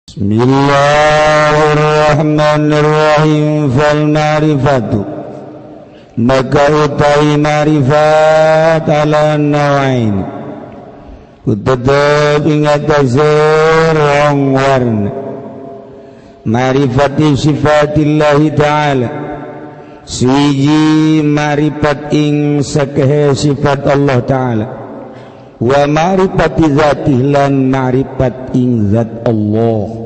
Bismillahirrahmanirrahim. Fal ma'rifatu, maka utai ma'rifat ala nawain tetep ing atase rong warna. Ma'rifati sifatillahi ta'ala, suwiji ma'rifat ing sakehe sifat Allah ta'ala, wa ma'rifati zatih lan ma'rifat ing zat Allah.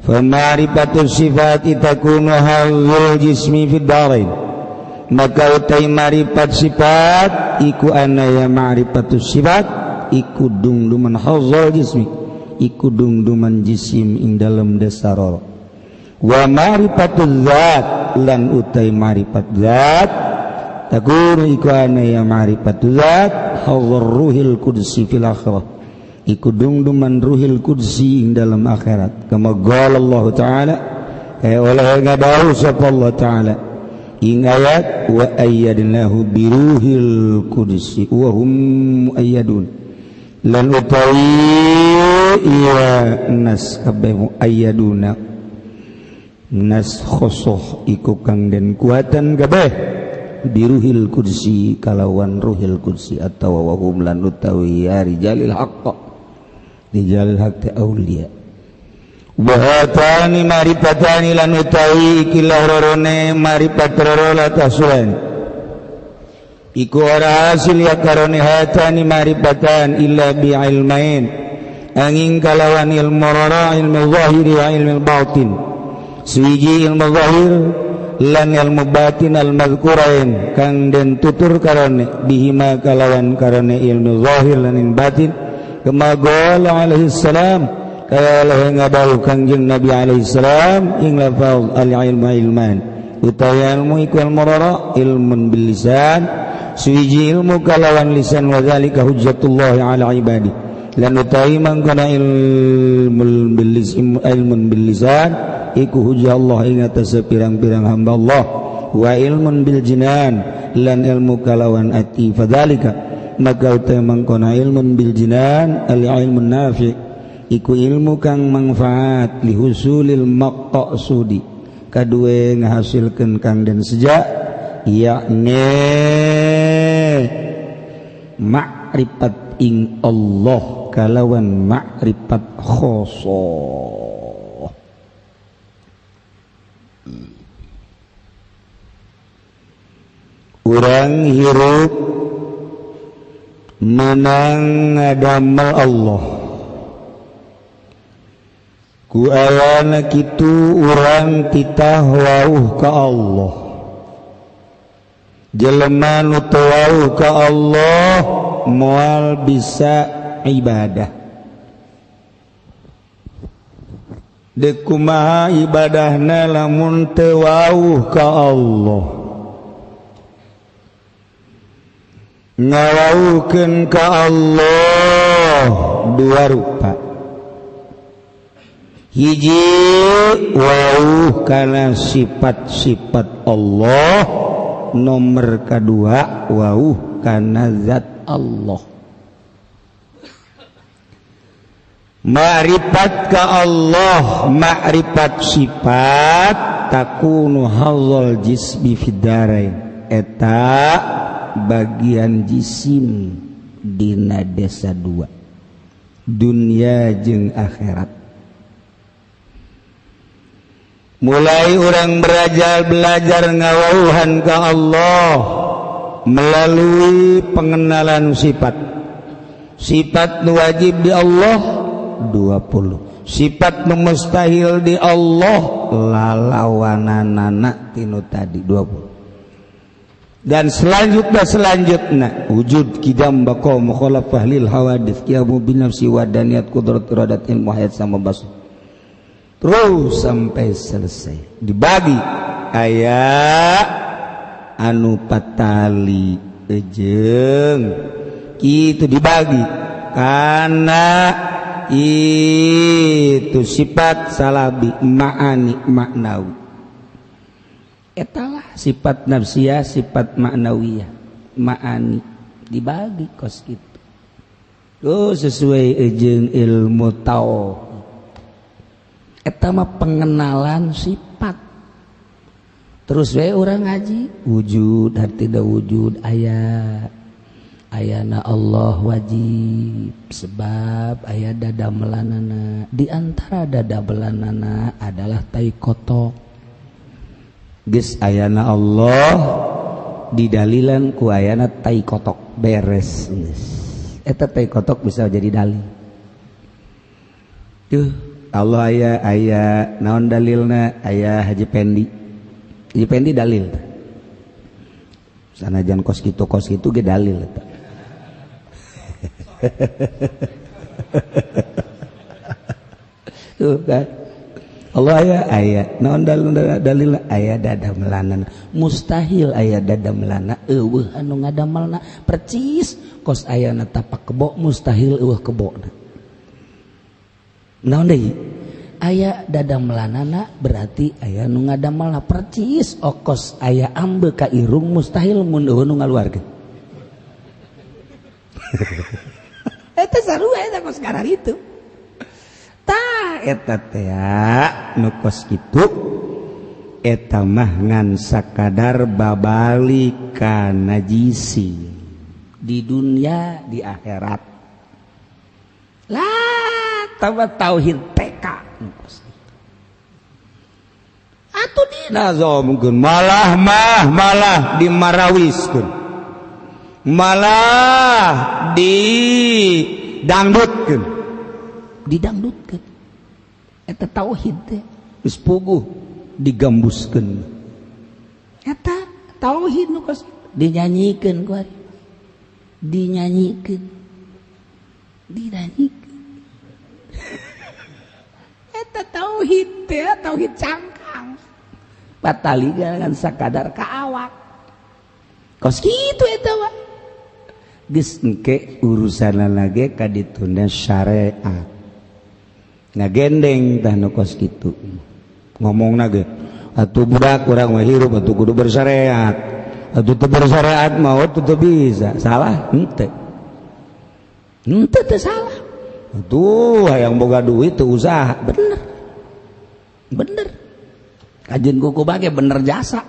Fa ma'rifatu sifati takunu hadzal jismi fid darain, maka utai ma'rifat sifat iku anaya ma'rifatu sifat iku dungduman hadzal jismi, iku dungduman jisim ing dalem desa roro. Wa ma'rifatu zat lan utai ma'rifat zat takunu iku anaya ma'rifatu zat hadzal ruhil qudsi fil akhirah, iku dungduman ruhil qudsi ing dalam akhirat. Kama qala Allah ta'ala, kaya oleh ngadawuh sapa Allah ta'ala ing ayat wa ayyadnahu biruhil qudsi wa hum muayyadun, lan utawi iya nas kabeh muayyaduna nas khosoh iku kang den kuatan kabeh biruhil qudsi kalawan ruhil qudsi atawa wa hum lan utawi ya rijalil haqq, rijalil haqq auliya. Wa hatani marifatani lan utawi ikilah rorone marifat roro la tasulan iku ora hasil ya karone hatani marifatan illa bi ilmain, angin kalawan ilmu roro, ilmu zahiri wa ilmu batin. Suwiji ilmu zahir lan ilmu batin al mazkurain kang den tutur karone bihima kalawan karone ilmu zahir lan ilmu batin. Kama qala alaihi salam, kaya oleh ngadawu Kangjeng Nabi alaihi salam ing lafaz al ilmu ilman, utawi ilmu iku ilmu rara ilmun bil lisan, suwiji ilmu kalawan lisan, wa zalika hujjatullah ala ibadi, lan utawi mangkana ilmul bil lisan, ilmun bil lisan iku hujjah Allah ing atase pirang-pirang hamba Allah, wa ilmun bil jinan lan ilmu kalawan ati. Fadzalika maka utai mangkona ilmun bil jinan al ilmun nafi iku ilmu kang manfaat lihusulil maqsudi, kaduwe ngahasilkeun kang den seja, yakni makrifat ing Allah kalawan makrifat khosoh. Urang hirup menang ngadamel Allah, ku ayana kitu urang titah wauh ka Allah, jelema nu teu wauh ka Allah moal bisa ibadah. Deuk kumaha ibadahna lamun teu wauh ka Allah? Ngawaukeun ka Allah dua rupa. Hiji wauh kana sifat-sifat Allah, nomor kedua wauh kana zat Allah. Ma'rifat ka Allah, ma'rifat sifat takunu hadzal jismi fid darain, eta bagian jisim dina desa dua, dunia jeung akhirat. Mulai orang belajar ngawauhan ka Allah melalui pengenalan sifat. Sifat nu wajib di Allah 20, sifat nu mustahil di Allah lalawananana tinu tadi 20. Dan selanjutnya wujud kidam baqa mukhalafah lil hawadits qiyamu bin nafsi wa daniyat qudrat iradat ilmu hayat sama basah, terus sampai selesai. Dibagi aya anu patali ejeng itu dibagi karena itu sifat salabi ma'ani maknawi, etalah sifat nafsiyah, sifat maknawiyah, ma'ani dibagi kos gitu. Tuh sesuai ejeng ilmu tauhid. Eta mah pengenalan sifat. Terus we urang ngaji wujud dan tidak wujud, aya ayana Allah wajib sebab aya dada melanana. Di antara dada melanana adalah tai kotok. Geus ayana Allah didalilan ku ayana tai kotok, beres geus. Eta tai kotok bisa jadi dalil. Tuh Allah aya, aya naon dalilna? Aya Haji Pendi. Haji Pendi dalil. Sanajan kos kitu ge dalil eta. Tuh kan. Allah aya, aya naon dalil aya dada melana. Mustahil aya dada melana eueuh anu ngadamelna percis kos ayana tapak kebo, mustahil eueuh kebona. Naon deui? Aya dada melanana berarti aya nu ngadamelna percis okos aya ambe ka irung, mustahil mun eueuh nu ngaluarkeun. Eta sarua eta kos kararitu. Tah eta teh nu kos kitu eta mah ngan sakadar babalik ka najisi di dunia di akhirat. Lah tambah tauhid TK nu kos kitu. Atuh dinazomkeun malah mah malah dimarawiskeun. Malah didangdutkeun. Didangdutkeun. Eta tauhid teh geus puguh digambuskeun. Eta tauhid nu kos dinyanyikeun ku ari. Dinyanyikeun. Dinyanyikan. Eta tauhid teh tauhid cangkang. Patali kan sakadar ka awak. Kos kitu eta mah. Geus engke urusanna lagi ka ditunda syariat. Ngagendeng tah nu kos kitu. Ngomongna ge atuh budak urang mah hirup atuh kudu bersyariat. Atuh teu bersyariat mah teu bisa. Salah henteu. Henteu teu salah. Atuh hayang boga duit teu usaha, bener. Bener. Kajeun kuku bage bener jasa.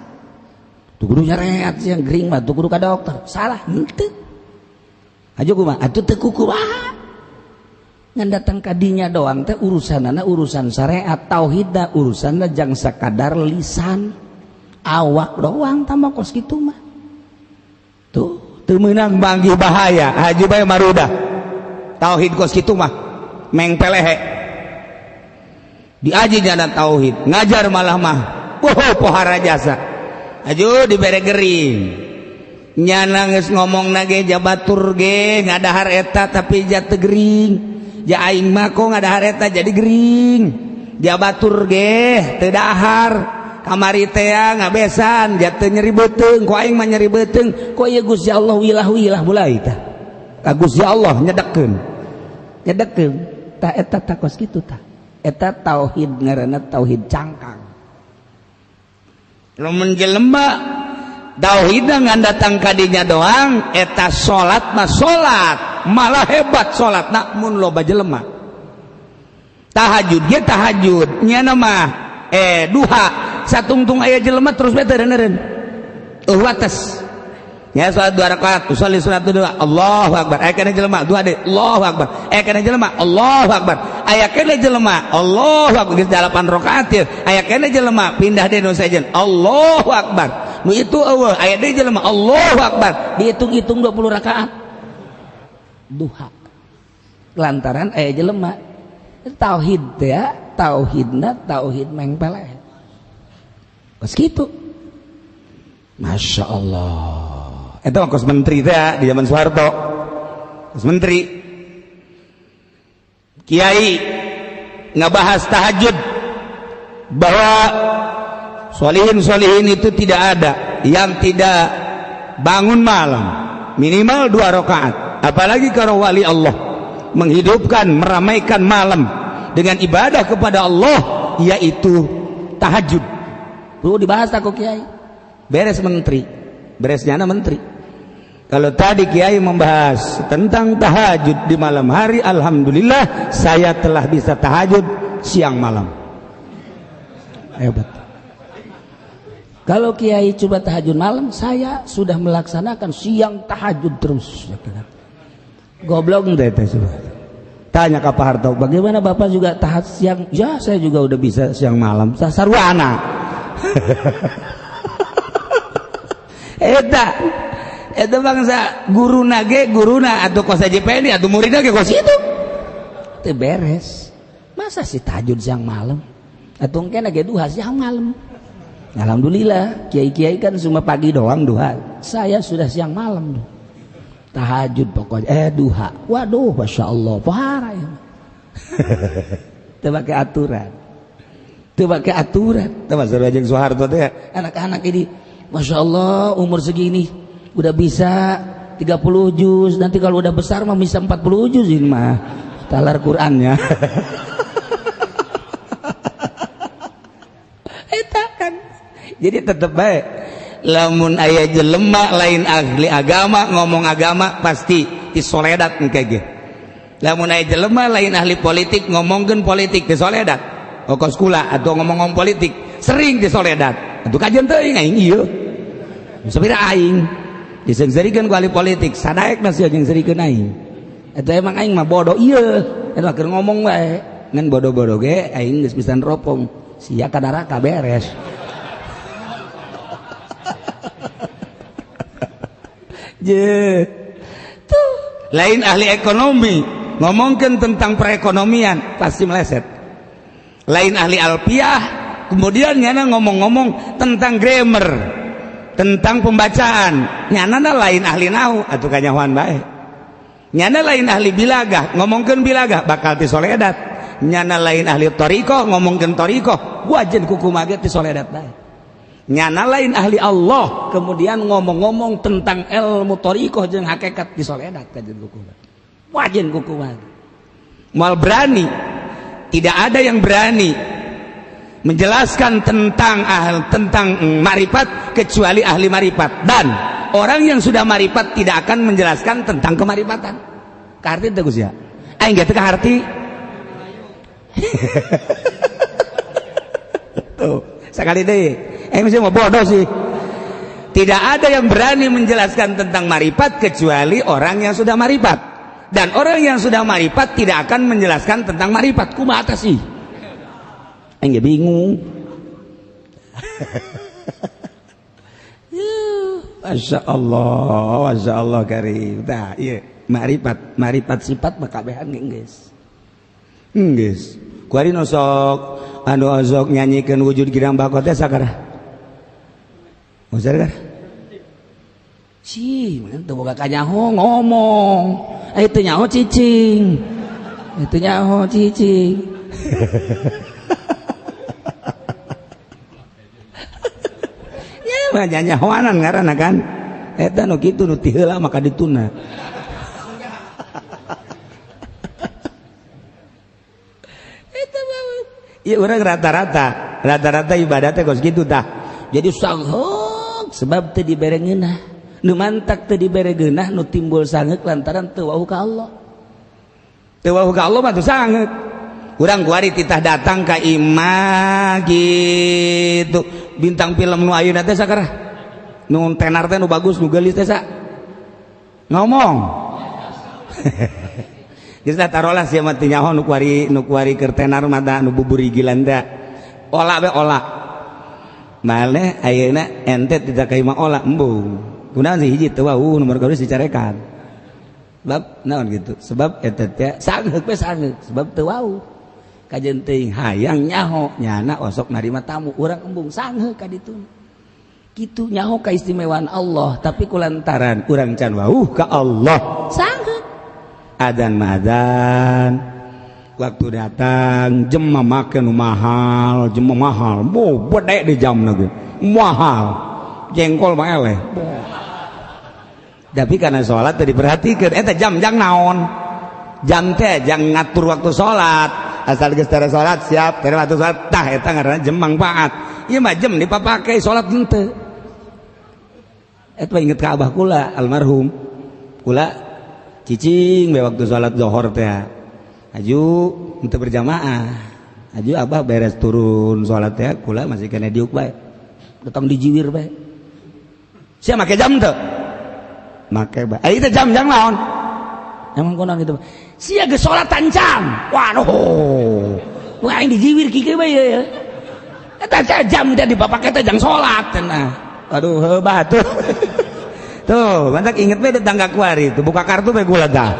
Tuh kudu nyareat sih yang gering mah tuh kudu ka dokter. Salah henteu. Aja kumaha atuh teu kukumaha. Ngan datang ka dinya doang teh urusanana urusan syariat, tauhidna urusanna jang sakadar lisan awak doang tambah kos kitu mah. Tuh teu meunang banggi bahaya haji bae marudah. Tauhid kos kitu mah meng pelehe. Diaji jana tauhid, ngajar malah mah poho pohara jasa. Aju dibere gering. Nyana geus ngomong nage jabatur ge ngadahar eta tapi ja teu gering. Ja aing mah kok ngadahar eta jadi gering. Jabatur ge teu dahar. Kamari teh ngabesan ja teu nyeri beuteung, ku aing mah nyeri beuteung. Ku ieu Gusti Allah wilah-wilah mulai tah. Ka Gusti Allah nyedekeun. Nyedekeun tah eta tah kos kitu tah. Eta tauhid ngaranna tauhid cangkang. Lamun jelema tauhid ngan datang kadinya doang, eta salat mah salat, malah hebat salatna mun loba jelema. Tahajud ge tahajud, nyana mah duha satungtung aya jelema terus bae teu eureun. Eueuh wates. Ya salat 2 rakaat, usolli salat dua, Allahu akbar. Aya kana jelema dua deui, Allahu akbar. Aya kana jelema, Allahu akbar. Aya kana jelema, Allahu akbar. Geus 8 rakaat ieu. Aya kana jelema pindah deui nu sejen, Allahu akbar. Nu itu eueuh, aya deui jelema, Allahu akbar. Dihitung-hitung 20 rakaat. Duha. Lantaran aya jelema tauhid teh, tauhidna tauhid mengpeleh. Kos kitu. Masya Allah. Itu kos menteri teh di zaman Soeharto. Kos menteri. Kiai ngebahas tahajud bahwa solihin-solihin itu tidak ada yang tidak bangun malam minimal 2 rakaat. Apalagi kalau wali Allah menghidupkan, meramaikan malam dengan ibadah kepada Allah, yaitu tahajud. Perlu dibahas aku kiai. Beres menteri, beresnya menteri. Kalau tadi kiai membahas tentang tahajud di malam hari, alhamdulillah saya telah bisa tahajud siang malam. Hebat. Kalau kiai coba tahajud malam, saya sudah melaksanakan siang tahajud terus. Goblok teh teh. Tanya ke Pak Harto, bagaimana Bapak juga tahajud siang? Ya, saya juga udah bisa siang malam. Sarwana. Eta eta bangsa guruna ge guruna atuh kos JPN atuh muridna ge kos itu. Teu beres. Masa sih tahajud siang malam? Atuh engke ge duha siang malam. Alhamdulillah, kiai-kiai kan cuma pagi doang duha. Saya sudah siang malam tuh. Tahajud pokoknya duha. Waduh, Masya Allah, pohara ya. Teu pake aturan. Teu pake aturan. Teu masalah jeung Soeharto teh anak-anak ini, Masya Allah, umur segini udah bisa 30 juz, nanti kalau udah besar mah bisa 40 juz ini mah. Talar Qur'annya. Eta kan. Jadi tetep baik. Lamun aya jelema lain ahli agama ngomong agama pasti disoledat engke ge. Lamun aya jelema lain ahli politik ngomongkeun politik disoledat. Okos kula atau ngomong-ngomong politik sering disoledat. Atuh kajian teuing aing ieu. Sapira aing diseungseurikeun ku ahli politik sadaekna sia jeung seurikeun aing. Eta emang aing mah bodoh ieu. Eta keur ngomong wae ngan bodoh-bodoh ge aing geus bisa neropong. Sia ka neraka beres. Je. Tuh, lain ahli ekonomi ngomongkan tentang perekonomian pasti meleset. Lain ahli alpiah kemudian nyana ngomong-ngomong tentang grammar, tentang pembacaan, nyana lain ahli nahu atuh kanyahoan bae. Nyana lain ahli bilagah ngomongkeun bilagah bakal tisoledat. Nyana lain ahli thariqah ngomongkeun thariqah wajen kukumaha ge tisoledat bae. Nyana lain ahli Allah kemudian ngomong-ngomong tentang ilmu thariqah jeung hakikat disoledat kajen kukumaha. Wajen kukumaha. Moal berani, tidak ada yang berani menjelaskan tentang tentang marifat kecuali ahli marifat, dan orang yang sudah marifat tidak akan menjelaskan tentang kemarifatan. Kaharti teu Gus ya? Aing ge teu kaharti. Tuh, sekali deui. Mesti mau bodoh sih. Tidak ada yang berani menjelaskan tentang marifat kecuali orang yang sudah marifat. Dan orang yang sudah marifat tidak akan menjelaskan tentang marifat. Kumaha sih? Aing ge bingung. Masya Allah, Masya Allah karim. Tah, ieu marifat, marifat sifat mah kabehan ge geus. Geus. Kuari nu sok anu sok nyanyikeun wujud girang bako teh sakara. Usah kan? Si, mana teu boga kanyaho ngomong. Teu nyaho cicing. Teu nyaho cicing. Ya mah nyahoanan ngaranna kan. Eta nu kitu nu ti heula maka dituna. Eta mah. Ieu urang rata-rata, rata-rata ibadah teh kos kitu tah. Jadi sangheuk sebab teu dibere ngeunah. Nu mantak teu dibere geunah nu timbul sangeuk lantaran teu wau ka Allah. Teu wau ka Allah mah teu sangeuk. Urang kuari titah datang ka imah gitu. Bintang film nu ayeuna teh sakarah. Nu tenar teh nu bagus nu geulis teh sa. Ngomong. Geus lah tarolah sia mah teu nyaho nu kuari keur tenar mah nu bubur gilan teh. Olah we olah. Maleh ayeuna ente tidak ka imah olah embung. Kunaon sih hiji teu wau nomor kadua dicarekan. Sebab naon gitu. Sebab eta teh sangeuk we sangeuk sebab teu wau. Kajen teuing hayang nyaho nyana osok narima tamu urang embung sangeuk ka ditu. Kitu nyaho kaistimewaan Allah tapi kulantaran urang can wau ka Allah sangeuk. Adan mah adan. Waktu datang jam make nu mahal, jam mahal. Bo bedek di jamna ge. Mahal. Jengkol mah eleh. Tapi karena sholat tadi diperhatikan, eta jam jang naon? Jam teh jang ngatur waktu sholat. Asal geus tara sholat siap, tara waktu sholat tah eta ngaranna jam mangfaat. Ieu mah jam dipapake sholat henteu. Eta inget ka abah kula almarhum. Kula cicing we waktu sholat zuhur teh. Aju henteu berjamaah. Aju abah beres turun salat ya kula masih kena diuk bae. Datang dijiwir bae. Sia make jam teu? Make bae. Ai teh jam-jam naon? Emang konon gitu. Sia geus salat tancam. Waduh. Wah aing dijiwir kieu bae ya. Eta teh jam teh dipapake teh jang salat cenah. Aduh heuh batuh. Tuh, mantak inget bae tetangga kuari tuh buka kartu bae gula dah.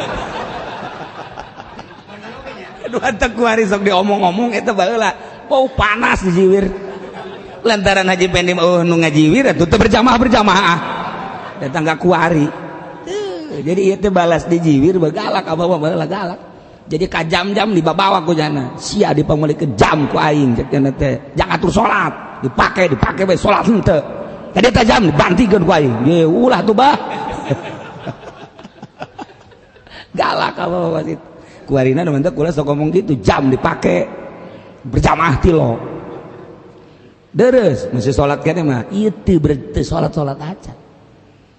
Aduh antak kuari sok diomong-omong eta baheula. Bau panas dijiwir. Lantaran Haji Pendi mah nu ngajiwir atuh teu berjamaah-berjamaah. Tetangga kuari. Tuh, jadi ieu teh balas dijiwir begalak abah mah baheula galak. Jadi ka jam-jam dibabawa ku jana. Sia dipamulikeun jam ku aing cek jana teh. Jangan atur salat, dipake dipake bae salat henteu. Tadi teh jam dibantikeun ku aing. Ye ulah tuh bah. Galak abah mah wasit. Kuarina nu mantep kula sok ngomong gitu, jam dipake berjamaah tilo. Deres mesti salat kene mah ieu teu berarti salat-salat aja.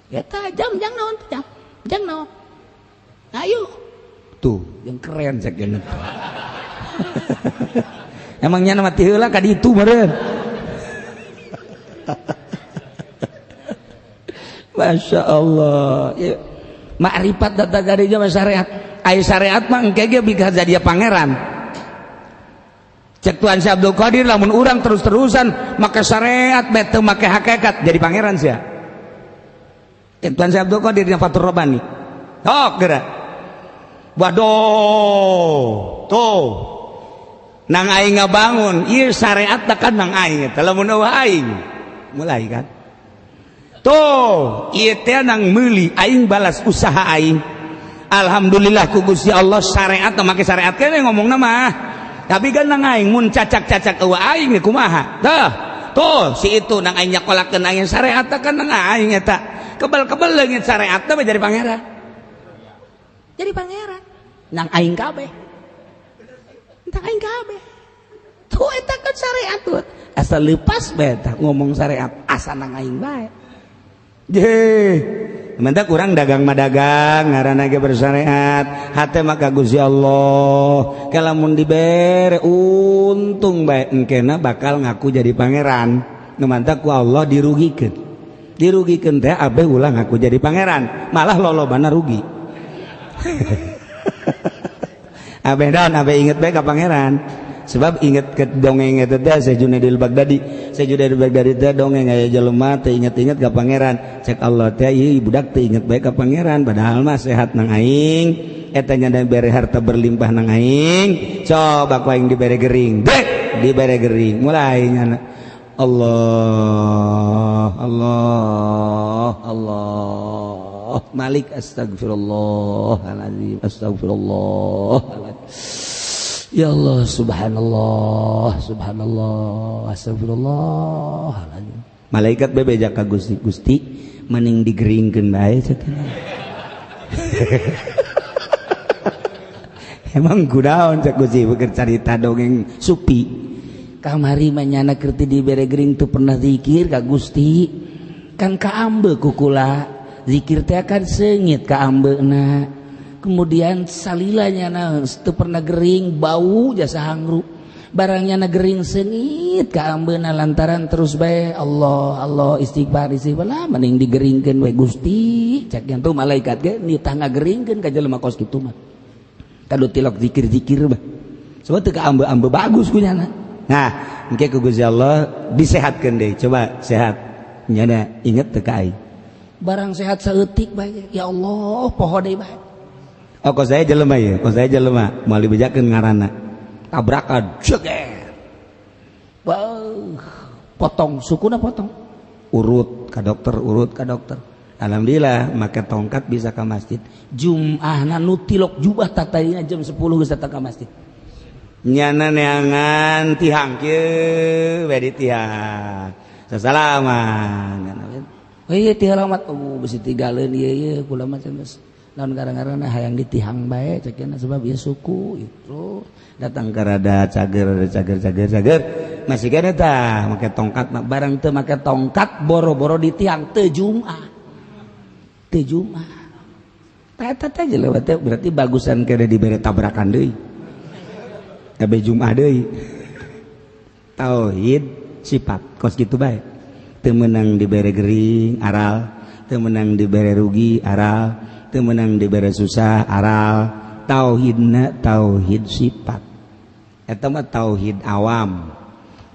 Eta jam jang naon teh jam? Jang naon? Ayo. Tuh, yang keren cek geuna. Emangnya mah ti heula ka ditu meureun. Masya Allah. Ya. Makrifat data garinya mah syariat. Ai syariat mah engke ge bisa jadi pangeran. Cek Tuan Syekh Abdul Qadir lamun urang terus-terusan make syariat bae teu make hakikat jadi pangeran sia. Cek Tuan Syekh Abdul Qadir yang Fathur Rabbani. Tok geura. Waduh, tuh. Nang aing ngabangun, ieu syariat kan nang aing eta lamun eueuh aing. Mulai kan. Tuh, ieu teh nang meuli aing balas usaha aing. Alhamdulillah ku Gusti Allah syariat teh make syariat kene ngomongna mah. Tapi kan nang aing mun cacak-cacak eueuh aing kumaha? Tuh, tuh si itu nang aing nyakolakeun aing syariat teh kan nang aing eta. Kebel-kebel leungit syariat teh jadi pangeran. Jadi pangeran. Nang aing kabeh. Nang aing kabeh. Tuh eta kan syariat tuh. Asal lepas bae tah ngomong syariat asa nang aing bae. Jeh, mentak kurang dagang mah dagang ngaranna ge bersyariat, hate mah ka Gusti Allah. Kalamun dibere untung bae engkena bakal ngaku jadi pangeran. Nu mantak ku Allah dirugikeun. Dirugikeun teh abeh ulah ngaku jadi pangeran, malah lolobana rugi. Abeh daun abeh inget bae ka pangeran. Sebab inget ke dongeng eta teh Syekh Junaidil Baghdadi. Syekh Junaidil Baghdadi teh dongeng aya jelema teh inget-inget ka pangeran. Cek Allah teh ieu budak teh inget bae ka pangeran padahal mah sehat nang aing, eta nya dibere harta berlimpah nang aing. Coba ku aing dibere gering. Dek, dibere gering. Mulai nyana Allah, Allah, Allah. Malik astagfirullahalazim, astagfirullahalazim. Ya Allah, subhanallah, subhanallah, astagfirullah. Malaikat bebeja ka Gusti, Gusti mending digeringkeun bae cek. Emang kunaon cek Gusti beker carita dongeng supi. Kamari mah nyana keur teu dibere gering teu pernah zikir ka Gusti. Kan kaambe ku kula, zikir teh kan seungit kaambeuna. Kemudian salilanya na teu pernah gering bau jasa hangru barangnya na gering sengit kaambeuna lantaran terus bae Allah Allah istighfar istighfar lah mending digeringkeun we Gusti cek yang tuh malaikat ge nitah ngageringkeun ka jelema kos kitu mah kadu tilok zikir-zikir mah sebab teu kaambe-ambe bagus ku nyana. Nah engke ku Gusti Allah disehatkeun deui coba sehat nyana inget teu ka aing barang sehat saeutik bae ya Allah poho deui bae. Oh, kok saya jelema ya, kok saya jelema, moal dibejakeun ngaranna. Tabrakan, jeger. Beuh, potong sukuna potong. Urut ka dokter, urut ka dokter. Alhamdulillah make tongkat bisa ka masjid. Jum'ahna nu tilok jubah tatayina jam 10 geus datang ka masjid. Nyana neangan tihang kieu we di tihang. Sasalaman. Heuh tihang alamat, oh bisi tigaleun ieu ieu kula mah geus. Lamun gara-gara hayang ditihang bae cek sebab ieu suku itu datang ke rada cager cager cager cager masih kene tah make tongkat barang teu make tongkat boro-boro ditihang teu Jumat teu Jumat tah eta teh jelema teh berarti bagusan kene dibere tabrakan deui. Kabeh Jumat deui. Tauhid sifat kos kitu bae. Teu meunang dibere gering aral, teu meunang dibere rugi aral, teu meunang dibere susah aral. Tauhidna tauhid sifat. Eta mah tauhid awam.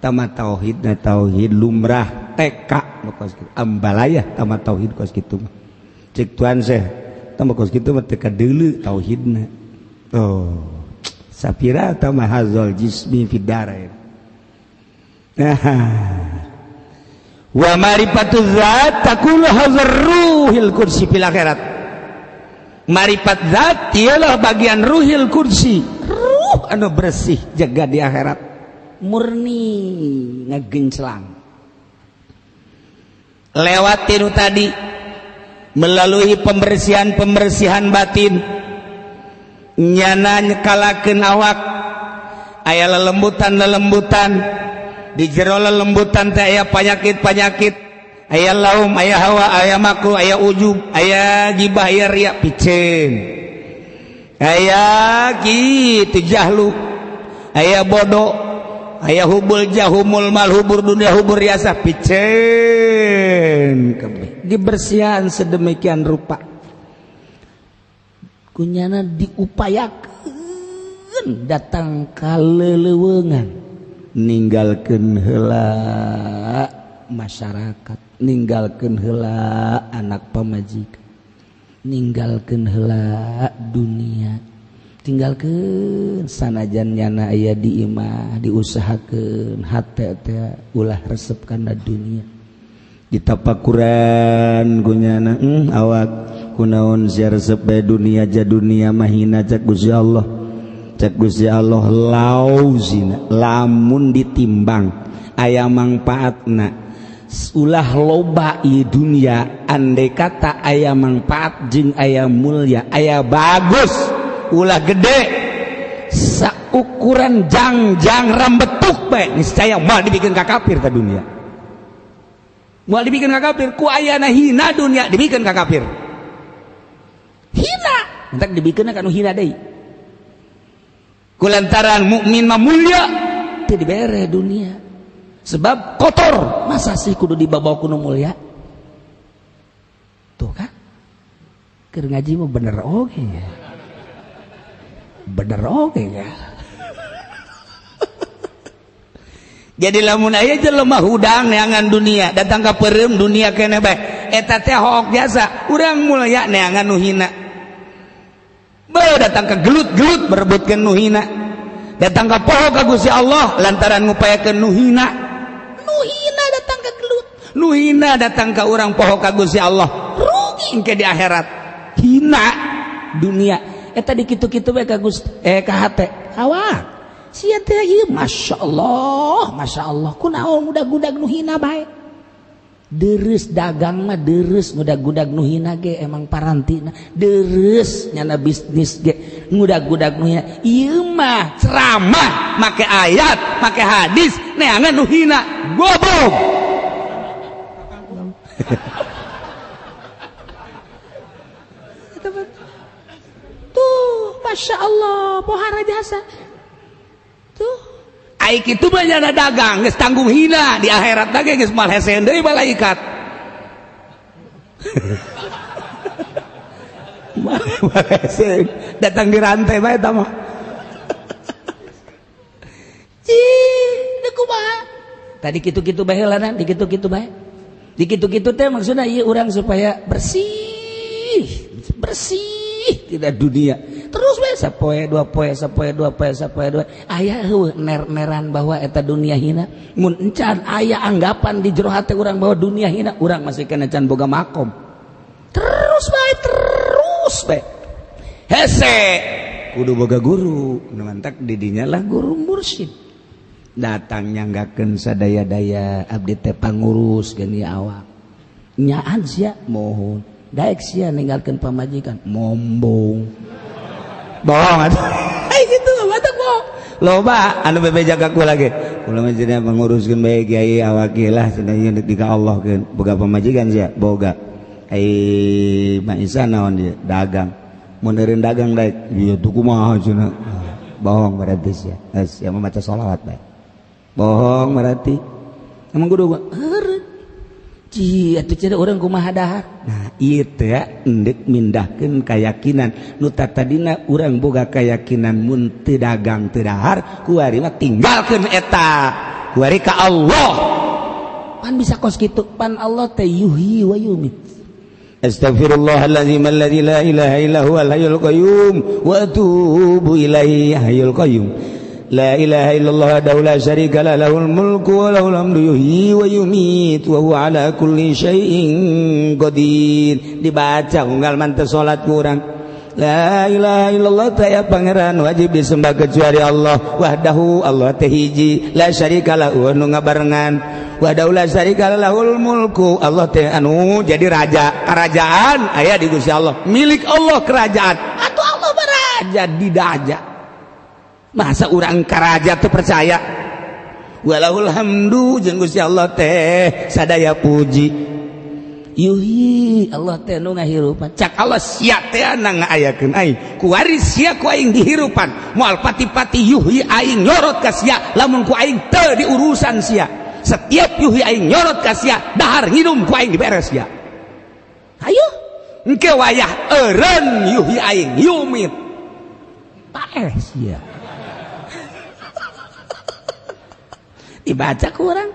Tama tauhidna tauhid lumrah TK kos kitu. Ambalayah tama tauhid kos kitu mah. Cek tuan seh tama kos kitu mah teu kadeuleu tauhidna. Oh, sapira tama hazal jismi fid darain. Wa marifatu zat takulu hazar ruhil kursi fil akhirat. Marifat zat ialah bagian ruhil kursi, ruh anu bersih jaga di akhirat, murni ngagenclang. Lewat tiru tadi melalui pembersihan-pembersihan batin, nyana nyekalakeun awak, aya lelembutan-lelembutan. Di jero lelembutan teh aya panyakit-panyakit, aya laum, aya hawa, aya makruh, aya ujub, aya gibah, aya riya, piceun, aya kitu jahlu, aya bodoh, aya hubul jahumul mal hubur dunia hubur riasa, piceun kabeh. Dibersihan sedemikian rupa kunyana diupayakeun datang ka leleuweungan, ninggalkeun heula masyarakat, ninggalkeun heula anak pamajikan, ninggalkeun heula dunia, tinggalkeun sanajan nyana aya di imah, diusahakeun hate teh ulah resep kana dunia. Ditapakuran kunyana awak kunaon sia resep bae dunia ja dunia mahina cek Gusti Allah. Cek Gusti Allah lau zina lamun ditimbang aya mangpaatna ulah loba ieu dunia, andai kata aya mangpaat jeung aya mulya aya bagus ulah gede saukuran jangjang rambetuk bae niscaya moal dibikeun ka kafir ta dunia, moal dibikeun ka kafir ku ayana hina dunia dibikeun ka kafir hina entak dibikeunna ka nu hina deui. Kulantaran mukmin mah mulia teu dibere dunia sebab kotor, masa sih kudu dibawa kuno mulia tuh kan keur ngaji mah bener oge ya, bener oge ya. Jadi lamun aya jelema hudang neangan dunia datang ka peureum dunia keneh bae eta teh hook biasa urang mulia neangan nu hina. Bae datang ke gelut-gelut berebutkeun nu hina, datang ka poho ka Gusti Allah lantaran ngupayakeun nu hina, nu hina datang ke gelut, nu hina datang ka urang poho ka Gusti Allah, rugi engke di akhirat hina dunia eta dikitu-kitu bae ka Gusti ka hate awak sia teh ieu masyaallah masyaallah kunaon ngudag-gudag nu hina bae deres dagang mah deres ngudag-gudag nu hina ge emang parantina deres nyana bisnis ge ngudag-gudag nu hina ieu mah ceramah make ayat make hadis neangan nu hina goblok. Tuh masya Allah pohara jasa tuh. Ai kitu mah nyana dagang geus tanggung hina di akhirat lagi geus moal hese deui malaikat. Datang di rantai bae eta mah. Cih, deui kumaha? Tadi kitu-kitu bae heulana, dikitu-kitu bae. Dikitu-kitu teh maksudna ieu urang supaya bersih, bersih tidak dunia. Terus we sapoe dua poe sapoe dua poe sapoe dua aya heueuh ner-neran bahwa eta dunia hina mun encan aya anggapan di jero hate urang bahwa dunia hina urang masih kena can boga makom terus bae hese kudu boga guru nu mantak di dinya lah guru mursyid datang nyanggakeun sadaya-daya abdi teh pangurus geuning awak nyaan sia mohon daek sia ninggalkeun pamajikan mombong bohong atuh gitu batak bohong loba anu bebe jaga ku lagi kula mah cenah manguruskeun bae kiai awak ieu lah cenah ieu deuk ka Allah keun boga pamajikan sia boga ai Mak Isa naon dia dagang mun eureun dagang daek ieu tuh kumaha cenah Bohong berarti sia. Geus sia mah maca sholawat bae. Bohong berarti. Emang kudu heureut. Ci atuh cenah urang kumaha dahar. Nah, ieu teh endek mindahkeun kayakinan nu tadina urang boga kayakinan mun teu dagang teu dahar, kuari mah tinggalkeun eta. Kuari ka Allah. Pan bisa kos kitu, pan Allah teh yuhyi wa yumit. Astaghfirullahalazim alladzi la ilaha illa huwal hayyul qayyum wa atubu ilaihi hayyul qayyum. La ilaha illallah wahdahu la syarika lah lahul mulku wa lahul hamdu yuhyi wa yumiit wa huwa ala kulli syai'in qadir. Dibaca unggal manteu salat kurang. La ilaha illallah taya pangeran wajib disembah kecuali Allah wahdahu, Allah teh hiji, la syarika lahu nu ngabarengan, wahdahu la syarika lahul mulku, Allah teh anu jadi raja, kerajaan aya di Gusti Allah, milik Allah kerajaan, atuh Allah baraja di daja. Masa urang karaja teu percaya? Walahul hamdu jeung Gusti Allah teh sadaya puji. Yuhi Allah teh nu ngahirupan. Cak Allah sia teh na ngaayakeun aing. Kuari sia ku aing dihirupan. Moal pati-pati yuhi aing nyorot ka sia lamun ku aing teu diurusan sia. Setiap yuhi aing nyorot ka sia, dahar nginum ku aing diberes sia. Ayo, engke wayah eureun yuhi aing yumit. Paeh sia. Dibaca kurang,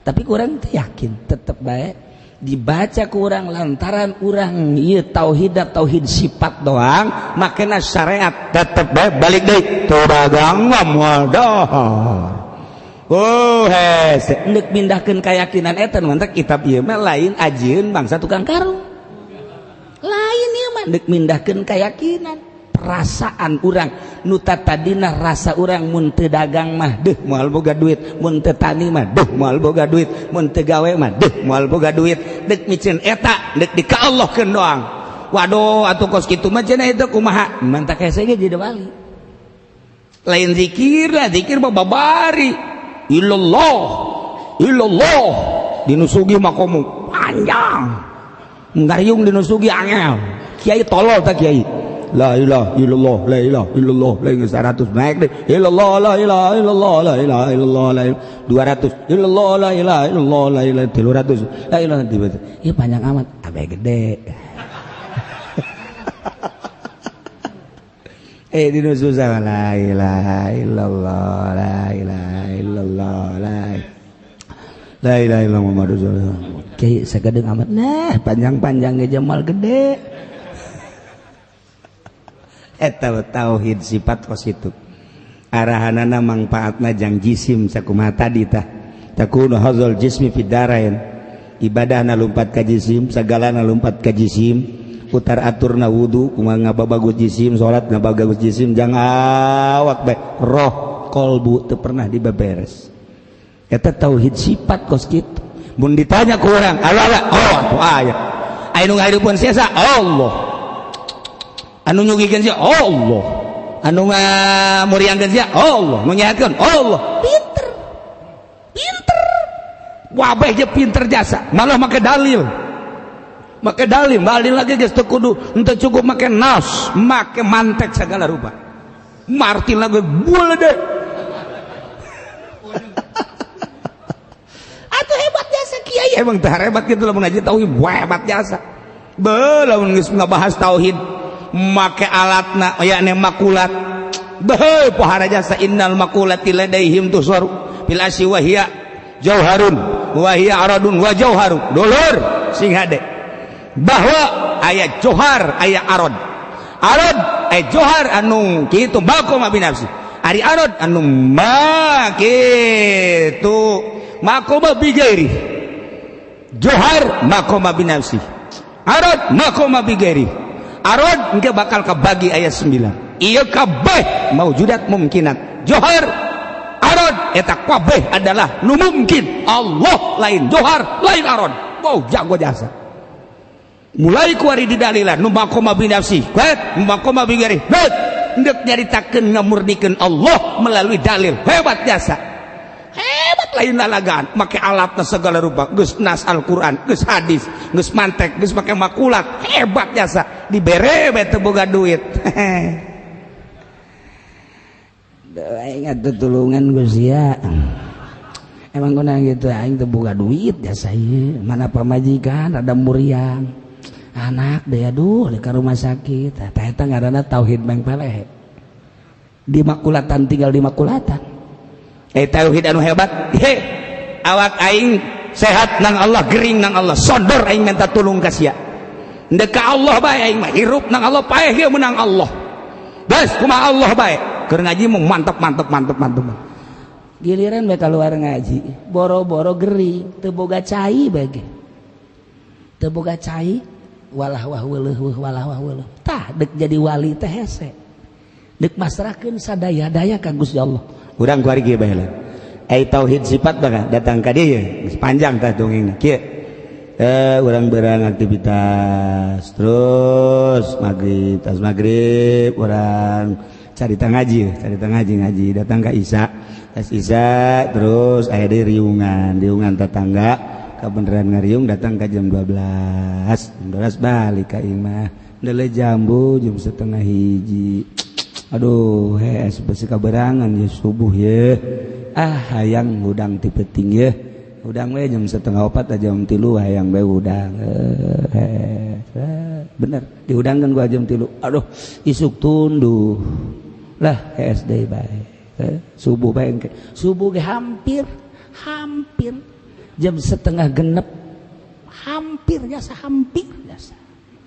tapi kurang yakin tetep baik dibaca kurang lantaran urang ieu tauhid tauhid sifat doang makana syariat tetep baik balik deui teu dagang moal dahar. Oh hese endek mindahkeun keyakinan eta mantak kitab ieu mah lain ajieun bangsa tukang karung, lain ieu mah endek mindahkeun keyakinan perasaan urang nu tadina rasa urang mun teu dagang mah deuh moal boga duit, mun teu tani mah deuh moal boga duit, mun teu gawe mah deuh moal boga duit, deuk miceun eta deuk di ka Allahkeun doang. Waduh atuh kos kitu mah cenah itu kumaha mantak hese ge jadi wali. Lain zikir lah, zikir mah babari illallah illallah dinusugi makomu panjang ngariung dinusugi angel kiai tolol tak kiai. La ilaha illallah, la ilaha illallah, la ilaha 100 naik deh. Illallah, la ilaha illallah, la ilaha illallah, la ilaha 200. Illallah, la ilaha illallah, la ilaha 300. La ilaha tiba. Ieu panjang amat, abe gede. Dinu susah la ilaha illallah, la ilaha illallah, la ilaha illallah Muhammadur Rasulullah. Kiai sagedeung amat. Nah, panjang-panjang ge jamal gede. Eta tauhid sifat kos itu arahanana mangfaatna jang jisim sakumaha tadi tah takunu hadzal jismi fid darain, ibadahna lumpat ka jisim, sagalana lumpat ka jisim, putar aturna wudu kumaha ngababagus jisim, salat ngababagus jisim, jang awak bae roh kolbu teu pernah dibeberes. Eta tauhid sifat kos kitu. Mun ditanya ku urang Allah oh atuh aya aya nu ngahirupkeun sia Allah, anu nyugikeun sia Allah, anu ngamuriangkeun sia Allah, nu nyehatkeun Allah. Pinter pinter wabeh je pinter jasa malah make dalil, make dalil dalil lagi geus teu kudu henteu cukup make nas, make mantek segala rupa. Martin lagi boleh deh. Atuh hebat jasa kiai emang teh hebat kitu lamun aja tauhid hebat jasa. Beuh lamun geus ngabahas tauhid make alatna yakni makulat beuh pohara jasa innal makulati ladaihim tusaru bil asyi wa hiya jauharun wa hiya aradun wa jauharun. Dulur sing hade bahwa aya johar aya arad, arad aya johar anu kitu maqama binafsi, ari arad anu ma kitu maqama bi ghairi, johar maqama binafsi, arad maqama bi ghairi. Arad engke bakal kebagi ayat 9. Ieu kabeh maujudat mumkinat. Johar arad eta kabeh adalah nu mungkin. Allah lain johar lain arad. Wow jago jasa. Mulai kuari didalilan nu maqama bi nafsi, kuat nu maqama bi ghairi. Heut endek nyaritakeun ngamurnikeun Allah melalui dalil. Hebat jasa. Hebat lain lalagaan make alatna segala rupa, geus nas Al-Qur'an, geus hadis, geus mantek, geus make makulat, hebat jasa. Dibere bae teu boga duit. Aing atuh tulungan Gusti ya. Emang guna gitu aing teu boga duit jasa ieu. Mana pamajikan rada muriang. Anak deh aduh ka rumah sakit. Tah eta ngaranna tauhid mangpeleh. Di makulatan tinggal di makulatan. Tauhid anu hebat. He, awak aing sehat nang Allah, gering nang Allah, sodor aing minta tulung ka sia. Ndek ka Allah bae aing mah, hirup nang Allah, paeh ge menang Allah. Geus kumaha Allah bae. Keur ngaji mah mantep mantep mantep mantep. Giliran bae keluar ngaji, boro-boro gering, teu boga cai bae ge. Teu boga cai, walah wah weuleuh walah wah weuleuh. Tah dek jadi wali teh hese. Dek masrahkeun sadaya-daya ka Gusti Allah. Urang kuari ge bae lah. Ai tauhid sifat bakal datang ka dieu geus panjang tah dongengna. Kieu urang berang aktivitas terus maghrib, tas maghrib urang carita ngaji, carita ngaji ngaji datang ka isya, tas isya terus aya deui riungan, riungan tetangga kabeneran ngariung datang ka jam 12, jam 12 balik ka imah, ndeule jambu jam 12:30. Aduh, hees besi kaberangan ya subuh ye. Ah hayang hudang ti peuting ye. Hudang we jam 3:30 jam 3 hayang we hudang. Bener dihudangkeun gua jam 3. Aduh, isuk tunduh. Lah hees deui bae. Subuh bae engke. Subuh ge hampir hampir jam 5:30. Hampir jasa hampir jasa.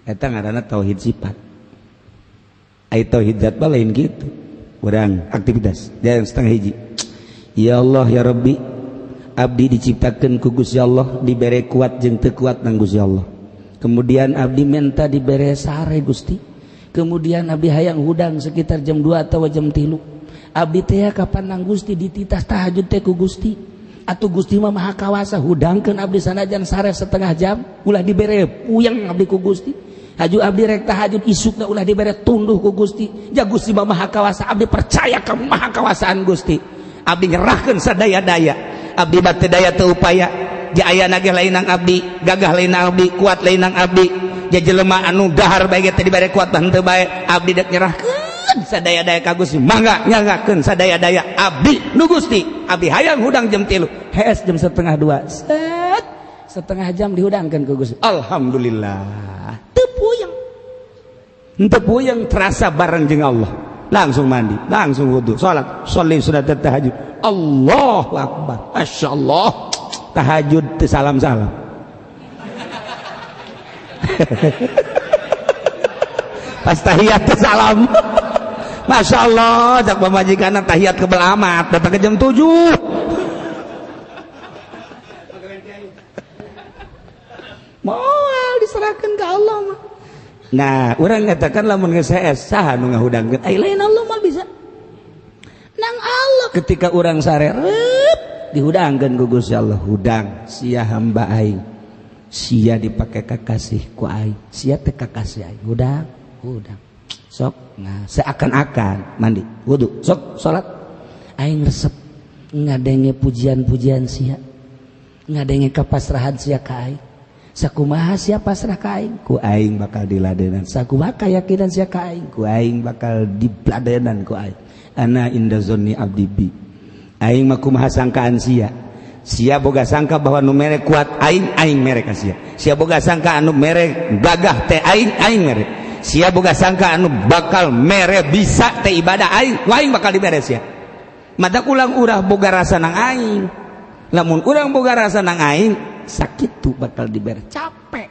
Eta ngaranna tauhid sifat. Ai tauhid zat mah lain gitu. Urang aktivitas jam 12:30. Ya Allah ya Rabbi, abdi diciptakeun ku Gusti Allah, dibere kuat jeung teu kuat nang Gusti Allah. Kemudian abdi menta dibere sare Gusti. Kemudian abdi hayang hudang sekitar jam 2 atau jam 3. Abdi teh kapan nang Gusti dititah tahajud teh ku Gusti. Atuh Gusti mah maha kawasa hudangkeun abdi sanajan sare setengah jam, ulah dibere puyeng abdi ku Gusti. Haju abdi rek tahajud isukna ulah dibere tunduh ku Gusti. Ja Gusti mah maha kawasa, abdi percaya ka maha kawasaan Gusti. Abdi nyerahkeun sadaya-daya. Abdi bate daya teu upaya. Ja aya nagih lain nang abdi, gagah lain nang abdi, kuat lain nang abdi. Ja jelema anu dahar bae ge teh dibere kuat mah henteu bae. Abdi dek nyerahkeun sadaya-daya ka Gusti. Mangga nyanggakeun sadaya-daya abdi nu Gusti. Abdi hayang hudang jam 3. Hees jam 1:30. Set setengah jam dihudangkeun ku Gusti. Alhamdulillah. Teu puyeng. Henteu puyeng terasa bareng jeung Allah. Langsung mandi, langsung wudu, salat, sholli sunat tahajud. Allahu akbar. Masyaallah. Tahajud teu salam-salam. Pas tahiyat teu salam. Masyaallah, cak pamajikanna tahiyat kebel amat, datang ke jam 7. Moal diserahkeun ka Allah mah. Nah, urang ngatakan lamun geus hees saha nu ngahudangkeun? Ai lain Allah mah bisa. Nang Allah ketika urang sare reup dihudangkeun ku Gusti Allah, hudang sia hamba aing. Sia dipake kakasih ku aing, sia teh kakasih aing. Hudang, hudang. Sok, nah seakan-akan mandi, wudu, sok salat. Aing resep ngadenge pujian-pujian sia. Ngadenge kapasrahan sia ka aing. Sakumaha sia pasrah ka aing, ku aing bakal diladenan. Sakumaha kayakinan sia ka aing, ku aing bakal diladenan ku aing. Ana inda zonni abdi bi. Aing mah kumaha sangkaan sia. Sia boga sangka bahwa nu mere kuat aing, aing mere ka sia. Sia boga sangka anu mere gagah teh aing, aing mere. Sia boga sangka anu bakal mere bisa teh ibadah aing, aing bakal dibere sia. Mata ulang urah boga rasa nang aing. Lamun urang boga rasa nang aing, sakit tuh bakal diberi capek.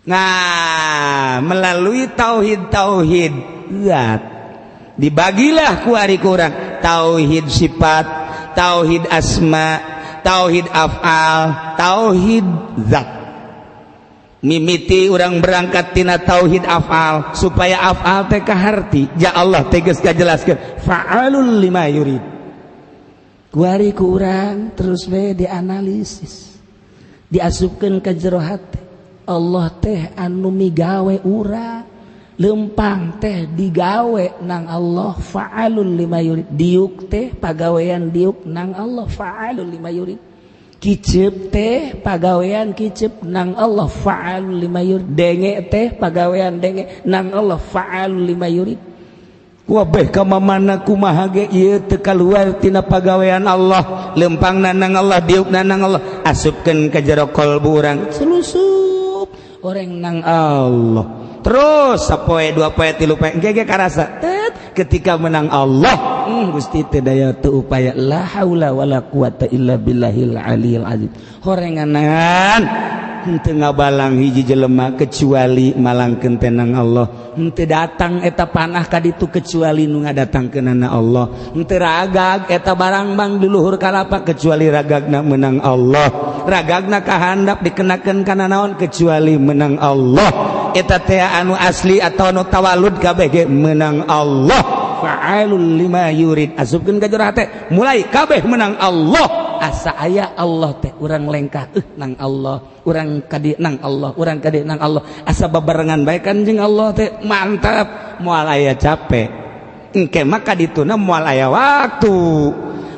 Nah, melalui tauhid-tauhid zat dibagilah ku ari kurang tauhid sifat, tauhid asma, tauhid af'al, tauhid zat. Mimiti urang berangkat tina tauhid af'al supaya af'al teh kaharti. Ja Allah teh geus kajelaskeun fa'alul lima yurid. Ku ari ku urang terus we dianalisis. Diasupkeun ka jero hate. Allah teh anu migawe urang, lempang teh digawe nang Allah fa'alul lima yurid. Diuk teh pagawean diuk nang Allah fa'alul lima yurid. Kicep teh pagawean kicep nang Allah fa'alul lima yurid. Denge teh pagawean denge nang Allah fa'alul lima yurid. Wabeh ka mamana kumaha ge ieu teu kaluar tina pagawean Allah, lempangna nang Allah, diukna nang Allah, asupkeun ka jero kalbu urang, selusup oreng nang Allah. Terus sapoe dua poe tilu poe engke ge karasa tet ketika menang Allah, Gusti teu daya teu upaya, la haula wala quwata illa billahil aliyil azim. Horenganan henteu ngabalang hiji jelema kecuali malangkeun teh nang Allah, henteu datang eta panah ka ditu kecuali nu ngadatangkeunana Allah, henteu ragag eta barang bang di luhur kalapa kecuali ragagna menang Allah, ragagna kahandap dikenakeun kana naon kecuali menang Allah, eta teh anu asli atau anu tawalud kabeh ge menang Allah. Fa'alul lima yurid, asupkeun ka jero hate mulai kabeh menang Allah. Asa aya Allah teh urang lengkah nang Allah, urang kadi nang Allah, urang kadi nang Allah, asa babarengan bae kan jeung Allah teh mantap, moal aya capek. Engke mah ka dituna moal aya waktu.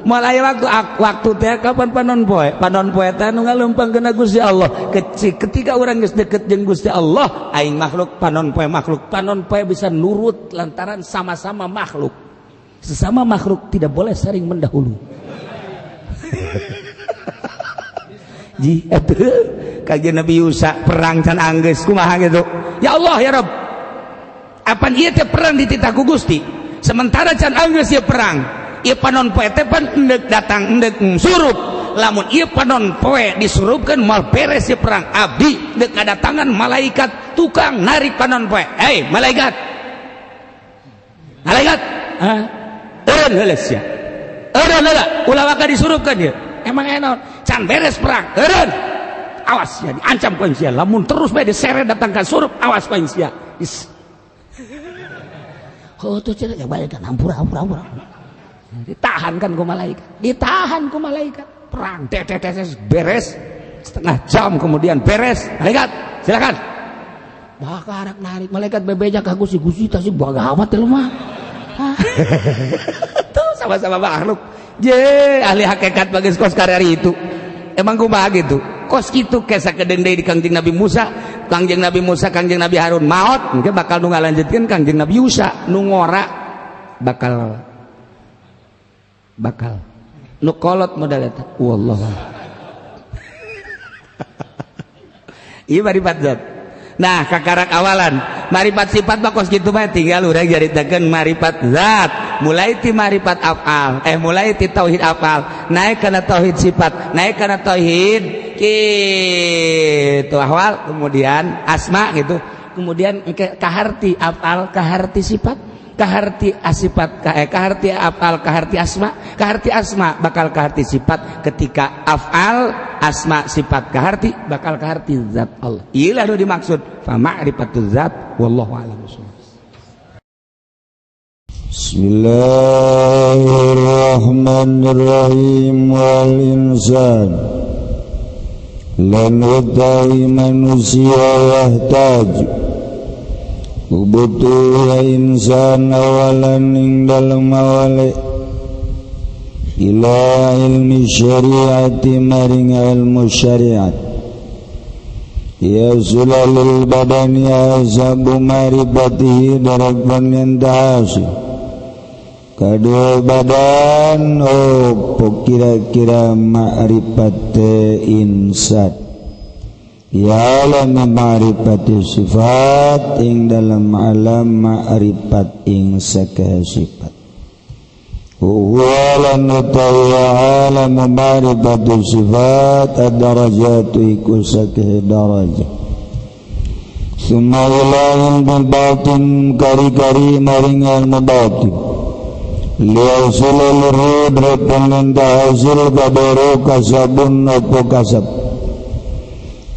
Moal aya waktu, waktu teh kapan panon poe? Panon poe teh nu ngaleumpangkeun Gusti Allah. Ketika urang geus deket jeung Gusti Allah, aing makhluk panon poe makhluk, panon poe bisa nurut lantaran sama-sama makhluk. Sesama makhluk tidak boleh saling mendahului. Ji atuh kajian Nabi Yusa perang can anggeus kumaha gitu. Ya Allah ya Rabb. Apan ieu teh perang dititah ku Gusti. Sementara can anggeus ieu perang. Ieu panon poe teh pan endek datang endek surup. Lamun ieu panon poe disurupkeun moal beres ieu perang. Abdi deuk ngadatangan malaikat tukang narik panon poe. Hei malaikat. Malaikat. Hah? Eureun heula sia. Eureun heula ulah waka disurupkeun ieu. Emang enon can beres perang. Eureun. Awas ya diancam ku sia. Lamun terus bae diseret datang ka surup, awas ku sia. Oh tuh cenah ya balik kan hampura hampura hampura. Ditahan kan ku malaikat. Ditahan ku malaikat. Perang tet beres setengah jam kemudian beres. Malaikat, silakan. Bakar narik malaikat bebeja ka Gusti, Gusti tah sih bagawat teh mah. Tuh sama-sama makhluk. Je ahli hakikat bagus kos karari itu. Emang kumaha gitu? Kos kitu kesa kedeung deui di Kangjeng Nabi Musa, Kangjeng Nabi Musa, Kangjeng Nabi Harun maot, engke bakal nu ngalanjutkeun Kangjeng Nabi Yusa, nu ngora bakal bakal nu kolot modal eta. Wallah. Ieu maripat zat. Nah, kakarak awalan maripat sifat mah kos kitu mah tinggal urang jaritakeun maripat zat. Mulai ti maripat afal, mulai ti tauhid afal, naik kana tauhid sifat, naik kana tauhid kitu ahwal, kemudian asma gitu. Kemudian kaharti afal, kaharti sifat, kaharti asifat, kaharti afal, kaharti asma, kaharti asma bakal kaharti sifat. Ketika afal, asma, sifat kaharti bakal kaharti zat Allah. Ieu lah nu dimaksud fa ma'rifatuz zat, wallahu a'lam bishawab. Bismillahirrahmanirrahim. Wal insan lan utawi manusia yahtaj butuh insan awalan ing dalem awale ila ilmi syariati maring ilmu syariat ya sulalul badani azabu maribatihi darakan yang tahasi kadua badan opo kira-kira ma'rifate insan ya alam ma'rifati sifat ing dalam alam ma'rifat ing sakehe sifat wa lan utawa alam ma'rifati sifat ad-darajatu iku sakehe darajat summa ilahil batin kari-kari maring ilmu batin liyasulul rudratun lintahasil kabaru kasabun opo kasab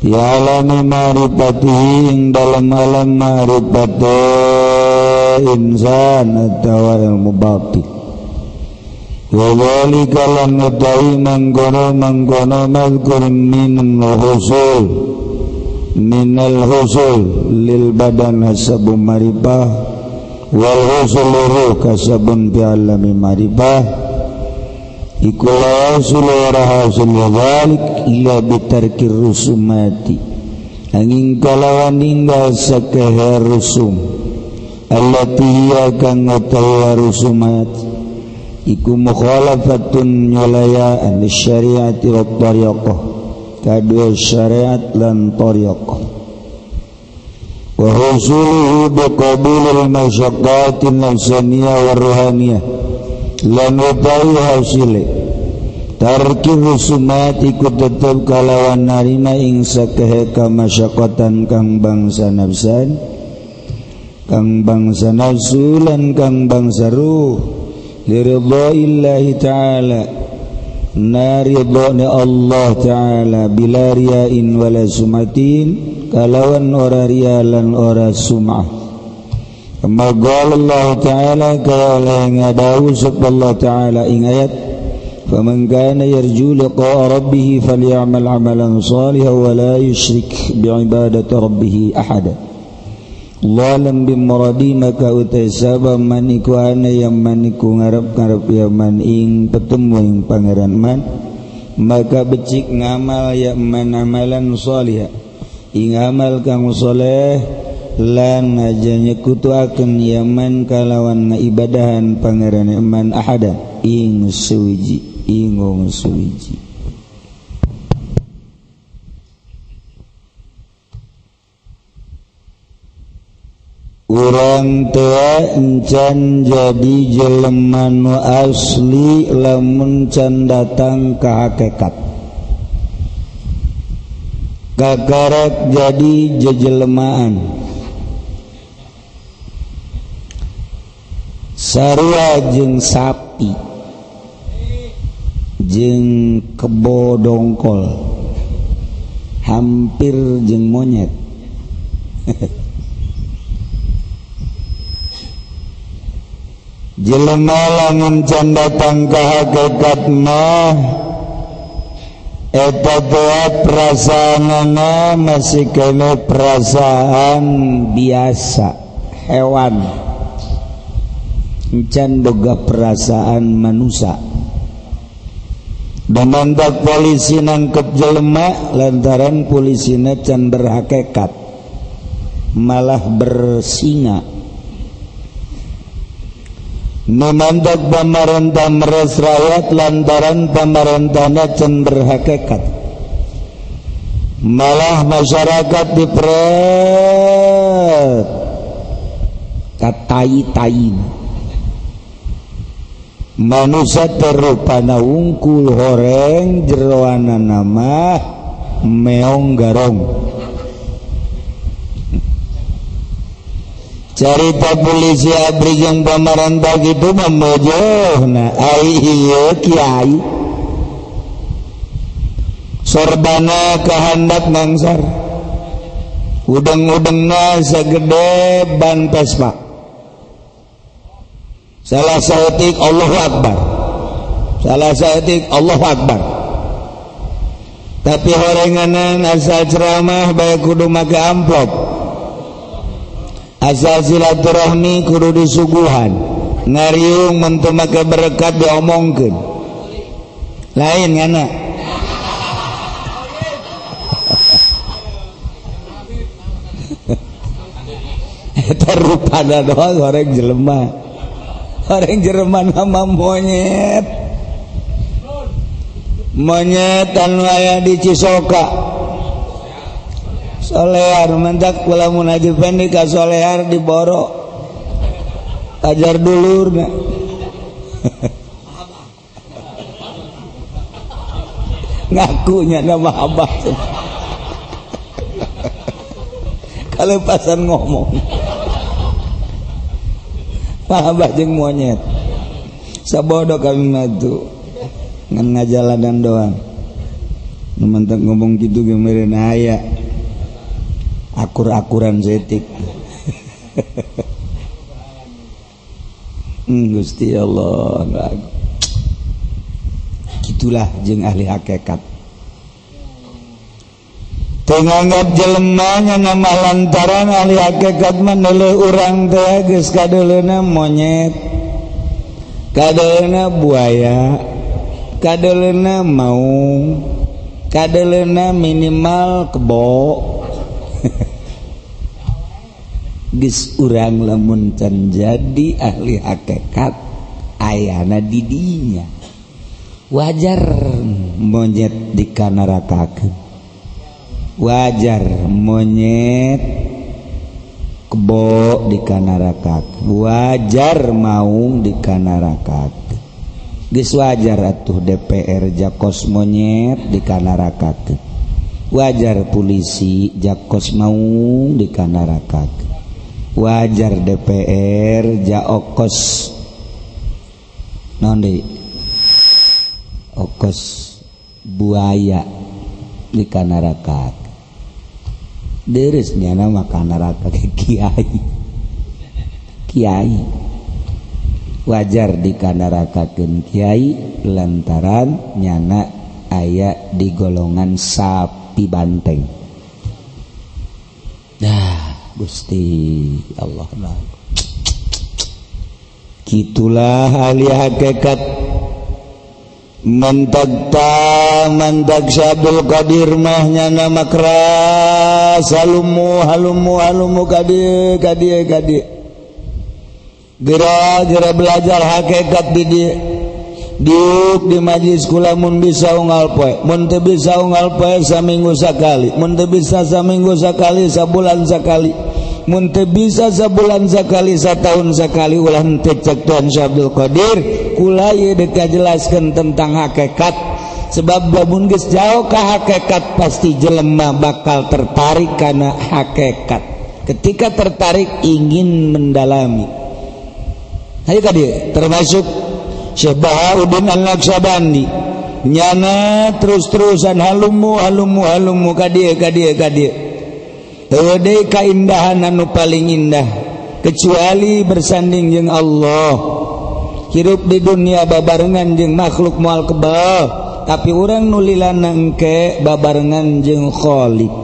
ya alami ma'rifatihi ing dalam alam ma'rifati insan atau ilmu batin wa dzalika lan utawi mangkono mazkur minal husul lil badan hasabu marifah wal husul ruh kasabun bi alami marifah iku hasil wa hasil dzalik illa bitarkir rusumati angin kalawan ninggal sakehe rusum Allati hiya kang utawa rusumat iku mukhalafatun nyulayaan syariati wa tariqah kadua syariat lan tariqah wa husuluhu biqabulil masyaqqatin nafsaniyah wa ruhaniyah lan utawi hasile tarki rusumat iku tetep kalawan narima ing sakehe kamasyaqatan kang bangsa nafsan kang bangsa nafsu lan kang bangsa ruh liridha illahi ta'ala naridhone Allah ta'ala bila riyain wala sumatin kalawan ora riya lan ora sum'ah. Kama qala Allah ta'ala kala ngadawu Allah ta'ala ing ayat faman kana yarju liqa'a rabbih falyamal 'amalan shalihan wa la yusyrik bi'ibadati rabbih ahada. Lalam bimradi maka utai sabab man iku ana yang man iku ngarep-ngarep ya man ing petemu ing pangeran man maka becik ngamal ya man amalan sholihah ing amal kang soleh lan aja nyekutuakeun ya man kalawan ibadahan pangeran man ahada ing suwiji ing wong suwiji. Urang tua encan jadi jelema nu asli lamun can datang ka hakikat. Kakarek jadi jejelemaan. Sarua jeung sapi jeung kebo dongkol hampir jeung monyet. Jelema lamun can datang ka hakikat mah eta teh perasaanana masih kena perasaan biasa hewan, can boga perasaan manusia. Damantak polisi nangkep jelema lantaran polisina can berhakikat malah bersinga. Memandak pamarentah meres rakyat lantaran pamarentahna can berhakikat malah masyarakat dipret katai-tai. Manusia terupana wungkul horeng jeroana nama meong garong. Carita polisi abri jeung pamarentah kitu memojohna ai ieu kiai sorbana kahandap ngangsar udeng-udengna sagede ban Vespa salah saeutik Allahu Akbar salah saeutik Allahu Akbar tapi horenganan asal ceramah bae kudu make amplop asal silaturahmi kudu disuguhan ngariung mun teu make berkat diomongkeun lain ngana. Eta rupana doang horeng jelema horeng jelema nama monyet monyet anu aya di Cisoka Solear mentak lamun haji pendi ka Solear diboro ajar dulurna. Ngakunya nama abah kalepasan ngomong abah jeung monyet sabodo kami matu ngan ngajalanan doang nu mentak ngomong kitu ge meureun aya akur-akuran setik. Gusti Allah, gitulah jeung ahli hakikat. Teu nganggap jelemanya nama lantaran ahli hakikat mah neuleuh urang teh geus kadeuleuna monyet, kadeuleuna buaya, kadeuleuna maung, kadeuleuna minimal kebo. Geus urang lamun can jadi ahli hakikat ayana di dinya. Wajar monyet dikanarakakeun, wajar monyet kebo dikanarakakeun, wajar maung dikanarakakeun. Geus wajar atuh DPR jakos monyet dikanarakakeun, wajar polisi jakos maung dikanarakakeun, wajar DPR jaokos naon deui okos buaya dikanarakakeun. Deres nyana mah neraka kiai. Kiai wajar dikanarakakeun kiai lantaran nyana aya di golongan sapi banteng. Dah Gusti Allah lah. Kitulah ahli hakikat. Mentagta mandag Syabdul Qadir mah nyana makras halumu halumu halumu kadieu kadieu kadieu. Gera gera belajar hakikat di dieu. Diuk di majlis kula mun bisa unggal poe, mun teu bisa unggal poe saminggu sakali, mun teu bisa saminggu sakali sabulan sakali, mun teu bisa sabulan sakali satahun sakali ulah henteu cek Tuhan Syabdul Qadir kula ieu deuk kajelaskeun tentang hakikat. Sebab lamun geus jauh ka hakikat pasti jelema bakal tertarik kana hakikat. Ketika tertarik ingin mendalami. Hayu ka dieu termasuk Syekh Bahauddin An-Naqsyabandi nyana terus-terusan halumu halumu halumu ka dieu ka dieu ka dieu. Eueuh deui kaindahan anu paling indah kecuali bersanding jeung Allah. Hirup di dunia babarengan jeung makhluk moal kebal, tapi urang nu lilana engke babarengan jeung Khalik.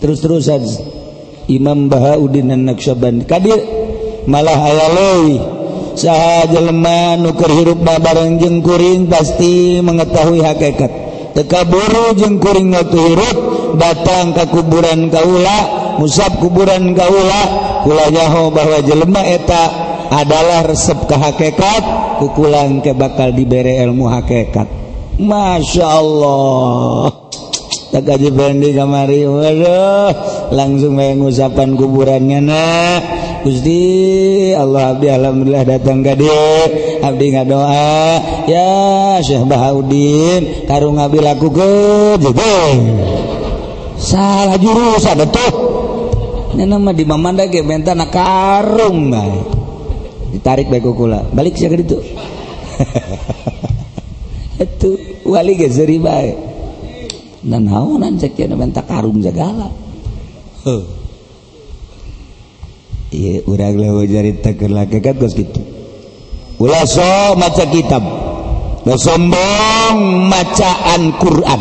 Terus-terusan Imam Bahauddin An-Naqsyabandi ka dieu malah aya leuwih. Saha jelema nu keur hirup babareng jeung kuring pasti mengetahui hakikat. Teu kaburu jeung kuring waktu hirup datang ka kuburan kaula, musab kuburan kaula, kula nyaho bahwa jelema eta adalah resep ka hakikat, ku kula engke bakal dibere ilmu hakikat. Masya Allah. Tak kaji bendi kamari, waduh, langsung bae ngusapan kuburannya nah. Gusti Allah abdi alhamdulillah datang ka dieu, abdi ngadoa ya Syekh Bahauddin karung abdi lakukeun jeung salah jurusan atuh. Nya mah di mamanda ge menta na karung bae. Ditarik bae ku kula, balik sia ka ditu. Atuh wali ge seuri bae. Dan naonan cek nya menta karung segala. Heuh. Iya, urang leuwih caritakeun hakikat geus kitu. Ulah sok maca kitab, ulah sombong macaan Quran.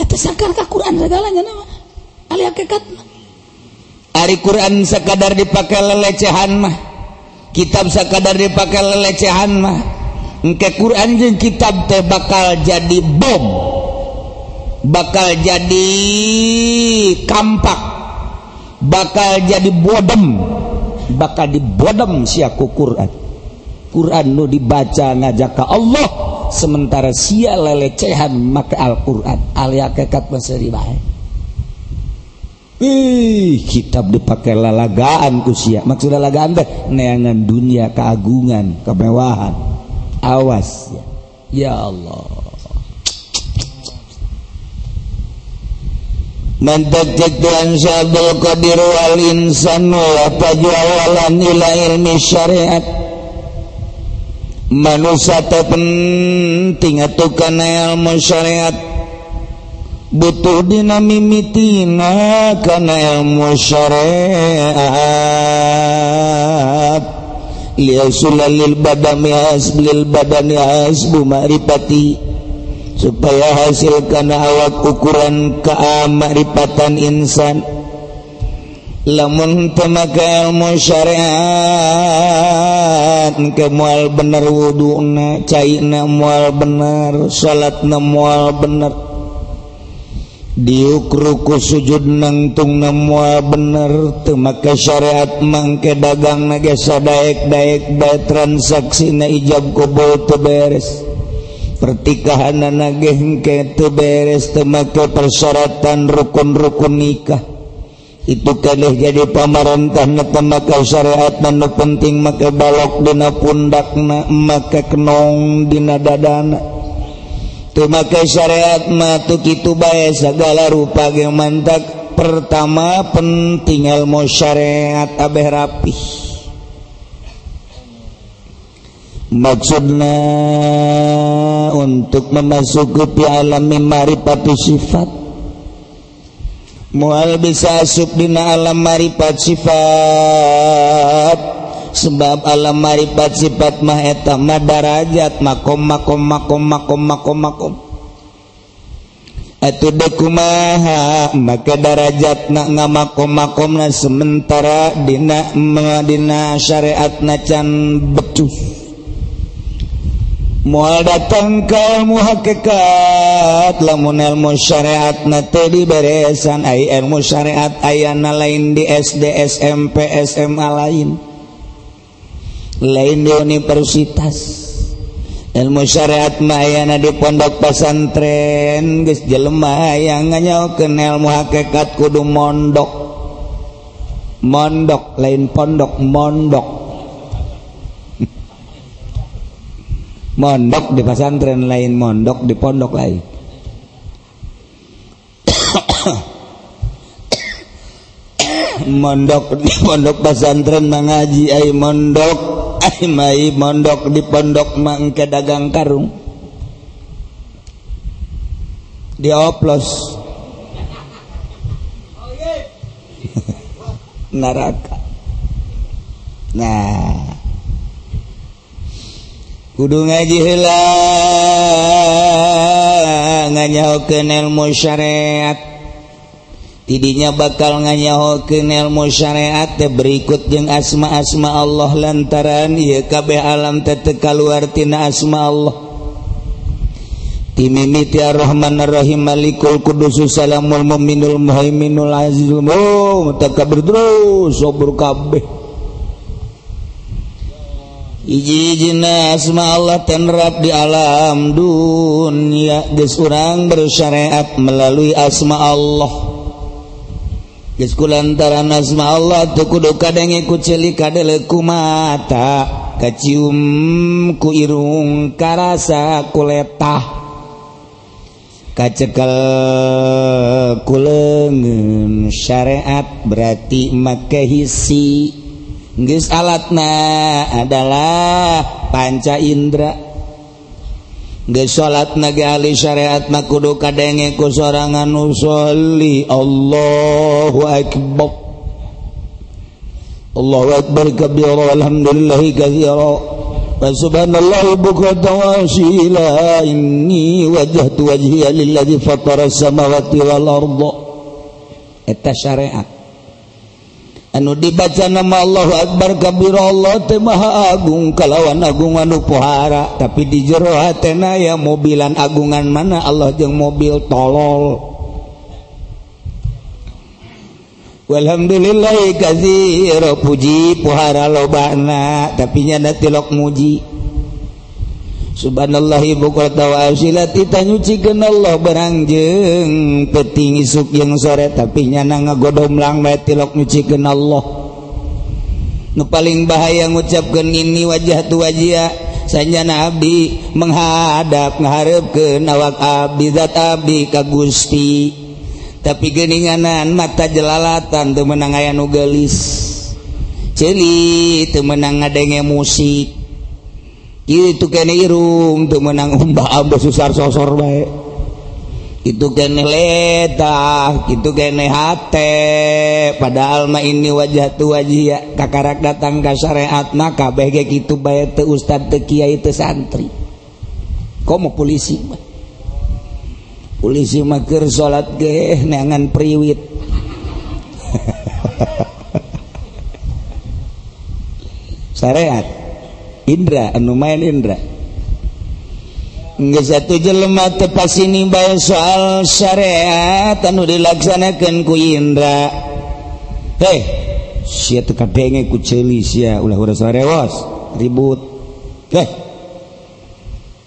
Eta sakar ka Quran segalanya mah. Ahli hakikat mah. Ari Quran sakadar dipake lelecehan mah. Kitab sakadar dipake lelecehan mah. Engke Quran jeung kitab teh bakal jadi bom. Bakal jadi kampak. Bakal jadi bodem, bakal dibodem sia ku Quran. Quran nu dibaca ngajak ka Allah, sementara sia lelecehan make Al-Quran. Ahli hakikat mah seuri bae. Ih, kitab dipake lalagaan ku sia. Maksud lalagaan teh neangan dunia, keagungan, kemewahan. Awas ya. Ya Allah. Mantak cek Tuhan Syabdul Qadir wal insanu wa tajawalan ila ilmi syariat. Manusia teh penting atuh kana ilmu syariat. Butuh dina mimitina kana ilmu syariat. Liyasulal lil badami hasbil badani hasbu ma'rifati, supaya hasil kana awak ukuran keamaripatan insan. Lamun teu make ilmu syariat engke moal bener wuduna, caina moal bener, salatna moal bener. Diuk ruku sujud nangtung moal bener teu make syariat mangke dagang na ge sadaek-daek bae transaksina ijab qabul teu beres. Pertikahanana ge hengke teu beres teu make persyaratan rukun-rukun nikah. Itu keleh jadi pamarentah na teu make syariat nu penting make balok dina pundakna make kenong dina dadana. Make syariat mah tuh kitu bae segala rupa ge mantak. Pertama penting ilmu syariat abeh rapih. Maksudna untuk memasuki pi alam marifat sifat. Moal bisa asup dina alam marifat sifat. Sebab alam marifat sifat mah eta mah darajat makom makom makom makom makom makom. Atuh deuk kumaha maka darajatna ngamakom makomna sementara dina dina syariatna can becus. Moal datang ka ilmu hakikat lamun ilmu syariatna teu diberesan. Ai ilmu syariat ayana lain di SD SMP SMA lain. Lain di universitas. Ilmu syariat mah ayana di pondok pesantren. Geus jelema hayang nganyaokeun ilmu hakikat kudu mondok. Mondok lain pondok, mondok. Mondok di pesantren lain mondok di pondok lain. Mondok di pondok pesantren mengaji ai mondok ai mai mondok di pondok mangke dagang karung dioplos neraka. Nah kudu ngaji heula nganyahokeun ilmu syariat. Tidinya bakal nganyahokeun ilmu syariat teh berikut jeung asma-asma Allah lantaran ieu kabeh alam teh teu kaluar tina asma Allah. Timimiti Ar-Rahman Ar-Rahim Malikul Qudus Salamul Mu'minul Muhaiminul Azizul Mutakabbir terus sobur kabeh. Hiji-hijina asma Allah tenrap di alam dunia. Geus urang bersyariat melalui asma Allah. Geus kulantaran asma Allah teu kudu kadenge ku ceuli kadele ku mata, kacium ku irung, karasa ku letah, kacekel ku leungeun. Syariat berarti make hisi. Geus alatna adalah panca indra. Geus salatna ge ahli syariat mah kudu kadenge ku sorangan usolli Allahu akbar. Allahu akbar kabira walhamdulillahi katsira wa subhanallahi bukratan wa asila. Inni wajjahtu wajhiya lilladzi fatara as-samawati wal arda. Eta syariat anu dibaca nama Allahu Akbar kabira Allah teh maha agung kalawan agung anu pohara, tapi di jero hatena ya mobilan agungan mana Allah jeung mobil tolol. Walhamdulillahi katsira puji pohara lobana tapi nyana tilok muji. Subhanallahi bukrata wa asila tita nyucikeun Allah berang jeung peuting isuk jeung sore tapi nyana ngagodomlang bae tilok nyucikeun Allah. Nu paling bahaya ngucapkeun ini wajah tu wajah sanjana abdi menghadap ngahareupkeun awak abdi zat abdi ka Gusti, tapi geuninganan mata jelalatan teu meunang aya nu geulis, ceuli teu meunang ngadenge musik, itu kene irung teu meunang umbah abah susar sosor bae, itu kene letah, itu kene hate, padahal mah ini wajah tu wajah kakarak datang ka syariat mah kabeh ge kitu bae teu ustad teu kiai teu santri. Komo polisi mah, polisi mah keur salat ge neangan priwit. Syariat indra anu main indra. Geus atuh jelema teu pasini bae soal syariat anu dilaksanakeun ku indra. Heh, sia teu kadenge ku ceuli sia ulah urang sarewos ribut. Heh,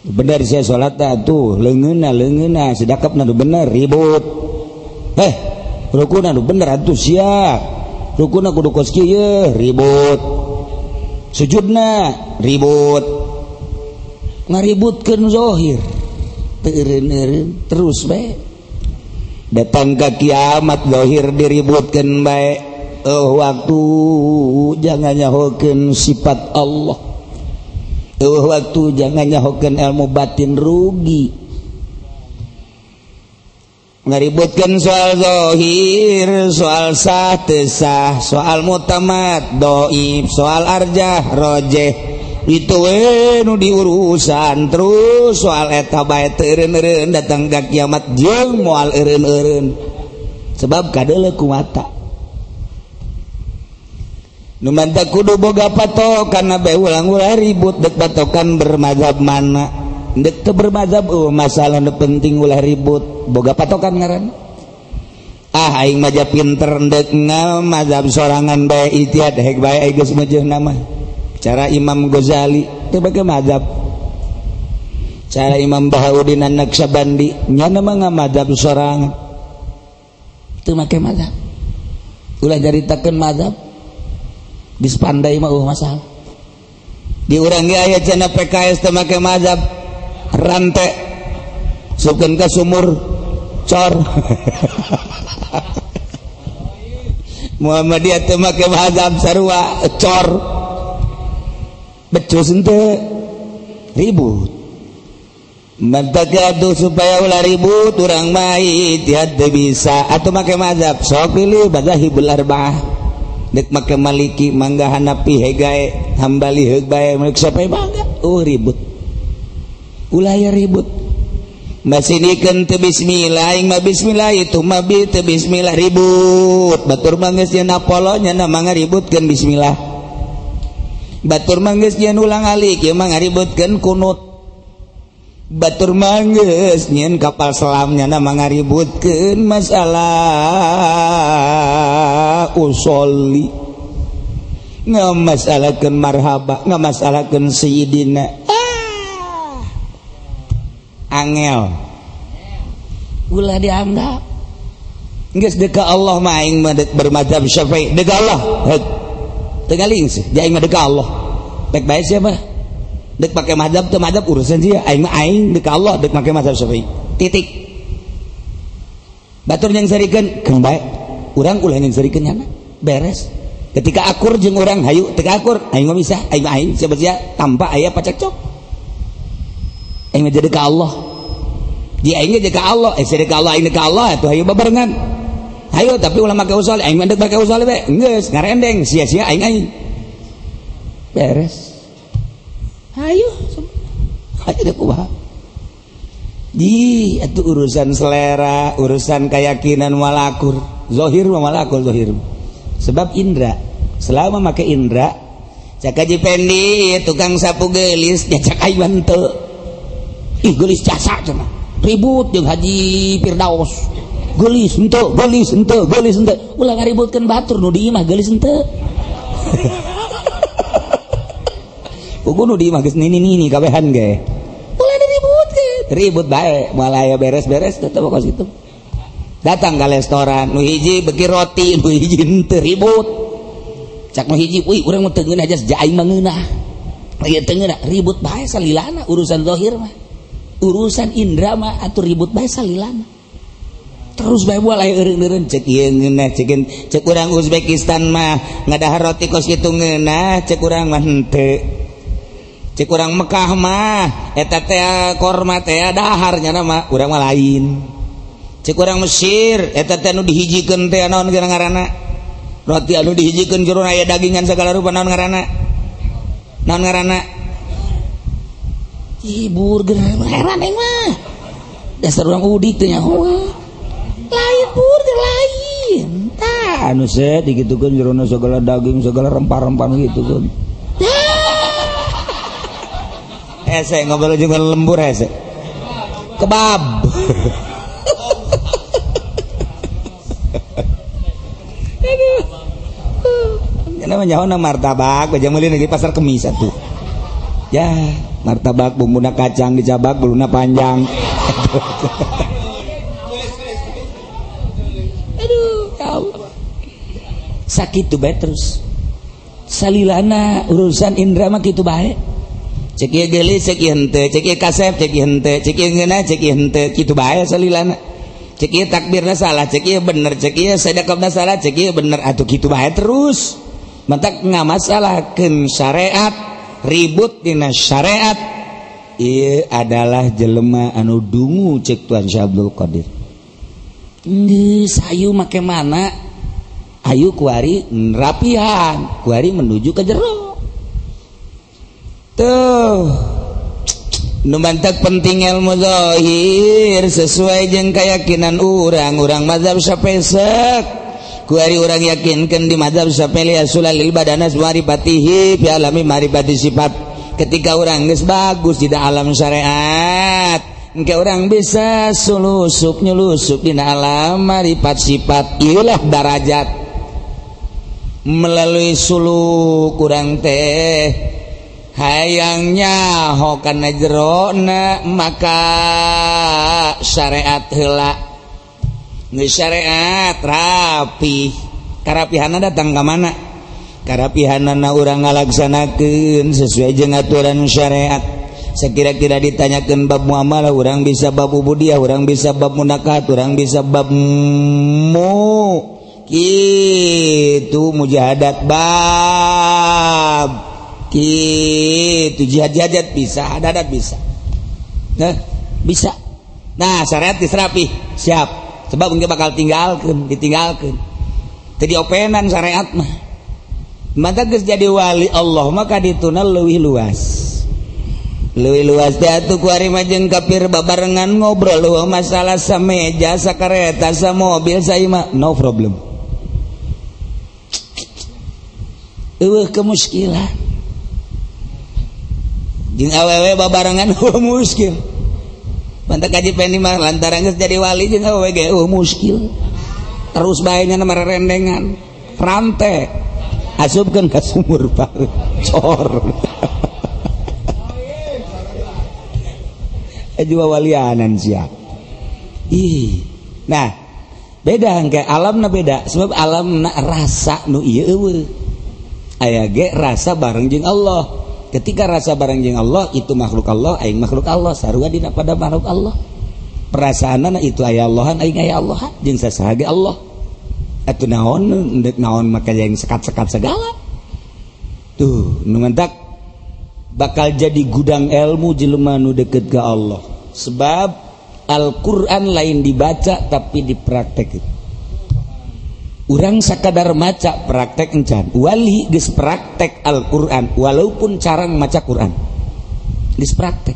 bener sia salat atuh leungeunna leungeunna sedakepna nu bener ribut. Heh, rukuna nu bener atuh sia. Rukuna kudu kos kieu ribut. Sujudna ribut. Ngaributkeun zahir teu eureun-eureun terus bae datang ka kiamat zahir diributkeun bae. Oh waktu jangan nyahokeun sifat Allah, oh waktu jangan nyahokeun ilmu batin, rugi ngaributkeun soal zahir, soal sah teu sah, soal mutamat dhaif, soal arjah rojeh, itu we nu diurusan terus soal eta bae teu eureun-eureun datang ka kiamat jeung moal eureun-eureun sebab kadeuleu ku mata. Nu mantap kudu boga patokan bae ulang-ulah ribut dek patokan bermazhab mana dek teu bermazhab, oh masalah nu penting ulah ribut boga patokan ngaran. Ah aing mah pinter dek ngal mazhab sorangan bae ijtihad hek bae geus meujeun nama. Cara Imam Ghazali teu bage mazhab, cara Imam Bahauddin An-Naqsyabandi nya mah ngamadzhab sorangan teu make mazhab. Ulah nyaritakeun mazhab geus pandai mah eueuh masalah. Di urang ge aya cenah PKS teu make mazhab rante sukeun ka sumur cor. Muhammadiyah teu make mazhab sarua cor becus ente ribut. Mantak atuh supaya ulah ribut urang mah ijtihad teu bisa atuh make mazhab sok pilih madzhabul arba'ah dek make Maliki mangga Hanafi hegae Hambali heug bae meuk sampai mangga ribut ulah ya ribut. Masinikeun teu bismillah aing mah bismillah itu mah bi teu bismillah ribut. Batur mah geus nya napolo nya mah ngaributkeun bismillah. Batur mah geus nyeun ulang alik ieu mah ngaributkeun kunut. Batur mah geus nyeun kapal selam nya mah ngaributkeun masalah usolli, ngamasalahkeun marhaba, ngamasalahkeun sayyidina. Angel ulah dianggap geus deka Allah mah aing mah bermadzhab Syafi'i deka Allah heug tegaling sih dia aing mah deka Allah baik bae siapa dek pakai mazhab teu mazhab urusan sia aing mah aing deka Allah dek make mazhab Syafi'i titik. Batur yang sarikeun keun bae urang ulah yang sarikeun nyana beres. Ketika akur jeung urang hayu teu akur aing mah bisa aing mah aing siapa sia tanpa aya pacekcok aing mah jadi ka Allah di aing ge ka Allah eh ka Allah aing ka Allah atuh hayu babarengan hayu tapi ulah make usul aing mah dek make usul we geus ngarendeng sia-sia aing aing beres hayu hayu dek kumaha di atuh urusan selera urusan keyakinan walakur zahir mah walakur zahir sebab indra selama make indra cak Haji Pendi tukang sapu geulis nya cak aing teu ih geulis jasa cenah ribut jeung Haji Firdaus geulis henteu geulis henteu geulis henteu ulah ngaributkeun batur nu di imah geulis henteu. Pugu nu di imah geus nini-nini kabehan ge ulah diributkeun ribut bae moal aya beres-beres tetep kos kitu. Datang ke restoran nu hiji beuki roti nu hiji henteu ribut cak nu hiji euy urang mah teu ngeunah jas aing mah ngeunah ieu teu ngeunah ribut bae salilana urusan zahir mah urusan indra mah atuh ribut bae salilana terus bae moal aya eureun-eureun cek ieu ngeunah cekin cek urang Uzbekistan mah ngadahar roti kos kitu ngeunah cek urang mah henteu cek urang Mekah mah eta teh korma teh dahar nya mah urang mah lain cek urang Mesir eta teh anu dihijikeun teh naon ngaranna roti anu dihijikeun jero aya dagingan segala rupa naon ngaranna naon ngaranna ih burger heran aing mah dasar urang udik teh nyaho lain burger lain tah anu set digitukeun jerona segala daging segala rempah-rempah gitu kan hese ngobrol jeung lembur hese. kebab. Aduh. Nya nyaho martabak baja meuli di pasar Kemis atuh. Ya, martabak bumbuna kacang dicabak buluna panjang. Aduh, ya Allah. Sakitu bae terus. Salilana urusan indra mah kitu bae. Cek ieu geulis, cek ieu henteu, cek ieu kasep, cek ieu henteu, cek ieu ngeunah, cek ieu henteu, kitu bae salilana. Cek ieu takbirna salah, cek ieu bener, cek ieu sedekahna salah, cek ieu bener, atuh kitu bae terus. Mantak ngamasalahkeun syariat, ribut dina syariat. Ieu adalah jelema anu dungu cek Tuan Syekh Abdul Qadir. Geus hayu make mana? Ayu kuari rapihan, kuari menuju ke jero. Tuh, nu mantak penting ilmu zahir sesuai jeung keyakinan urang, urang mazhab Syafi'i. Kuari urang yakinkeun di mazhab Syafi'i sulalil badanas marifatihi fi alami marifati sifat. Ketika urang geus bagus di alam syariat, engke orang bisa sulusup nyulusup dina alam marifat sifat. Ieulah darajat melalui suluk kurang teh hayangnya hokana jerona maka syariat heula geus syariat rapi karapihanna datang ka mana karapihanna urang ngalaksanakeun sesuai jeung aturan syariat. Sekira-kira ditanyakeun bab muamalah urang bisa, bab ubudiyah urang bisa, bab munakat urang bisa, bab mu kitu mujahadat bab kitu jihad-jihadat bisa, hadadat bisa. Nah, bisa. Nah, syariat diserapi, siap. Sebab engke bakal tinggalkeun, ditinggalkeun. Teu diopenan syariat mah. Maka geus jadi wali Allah maka dituna leuwih luas. Leuwih luas teh atuh kuari mah jeung kafir babarengan ngobrol leuwih masalah sameja, sakareta, samobil, saima, no problem. Eueuh kemuskilan. Jeung awewe babarengan eueuh muskil. Pantak kaji pendi mah lantaran geus jadi wali jeung awewe ge eueuh muskil. Terus bae nya marerendengan, rante. Asupkeun ka sumur bae. Cor. Juga walianan sia. Ih. Nah, beda engke alamna beda sebab alamna rasa nu ieu eueuh. Aya ge rasa bareng jeung Allah. Ketika rasa bareng jeung Allah itu makhluk Allah, aing makhluk Allah, sarua dina pada makhluk Allah. Perasaanna itu aya Allahan, aing aya Allahan, jeung sasaha ge Allah. Atuh naon deuk naon maka yang sekat-sekat segala. Tuh, nu mantak bakal jadi gudang ilmu jelema nu deket ke Allah. Sebab Al-Qur'an lain dibaca tapi dipraktekin. Urang sakadar maca praktek encan. Wali geus praktek Al-Qur'an walaupun carang maca Qur'an. Geus praktek.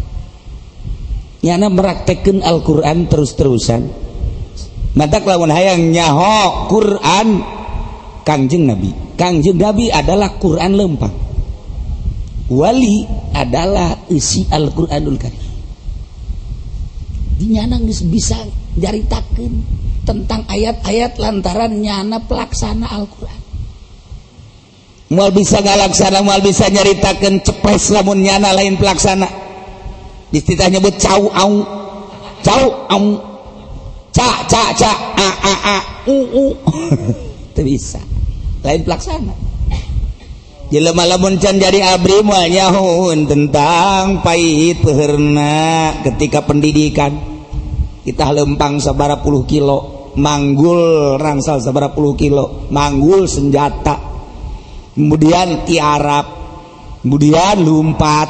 Nyana meraktekkeun Al-Qur'an terus-terusan. Mantak lamun hayang nyaho Qur'an Kangjeng Nabi. Kangjeng Nabi adalah Qur'an lempang. Wali adalah isi Al-Qur'anul Karim. Dinyana geus bisa nyaritakeun tentang ayat-ayat lantaran nyana pelaksana Al-Qur'an. Moal bisa ngalaksana, moal bisa nyaritakeun cepes lamun nyana lain pelaksana. Dititah nyebut cau au cau au ca ca ca a a a u u. Teu bisa. Lain pelaksana. Jelema lamun can jadi abri moal nyahoun tentang pahit peherna ketika pendidikan. Kita lempang sabara puluh kilo, manggul rangsal sabara puluh kilo, manggul senjata, kemudian tiarap, kemudian lompat,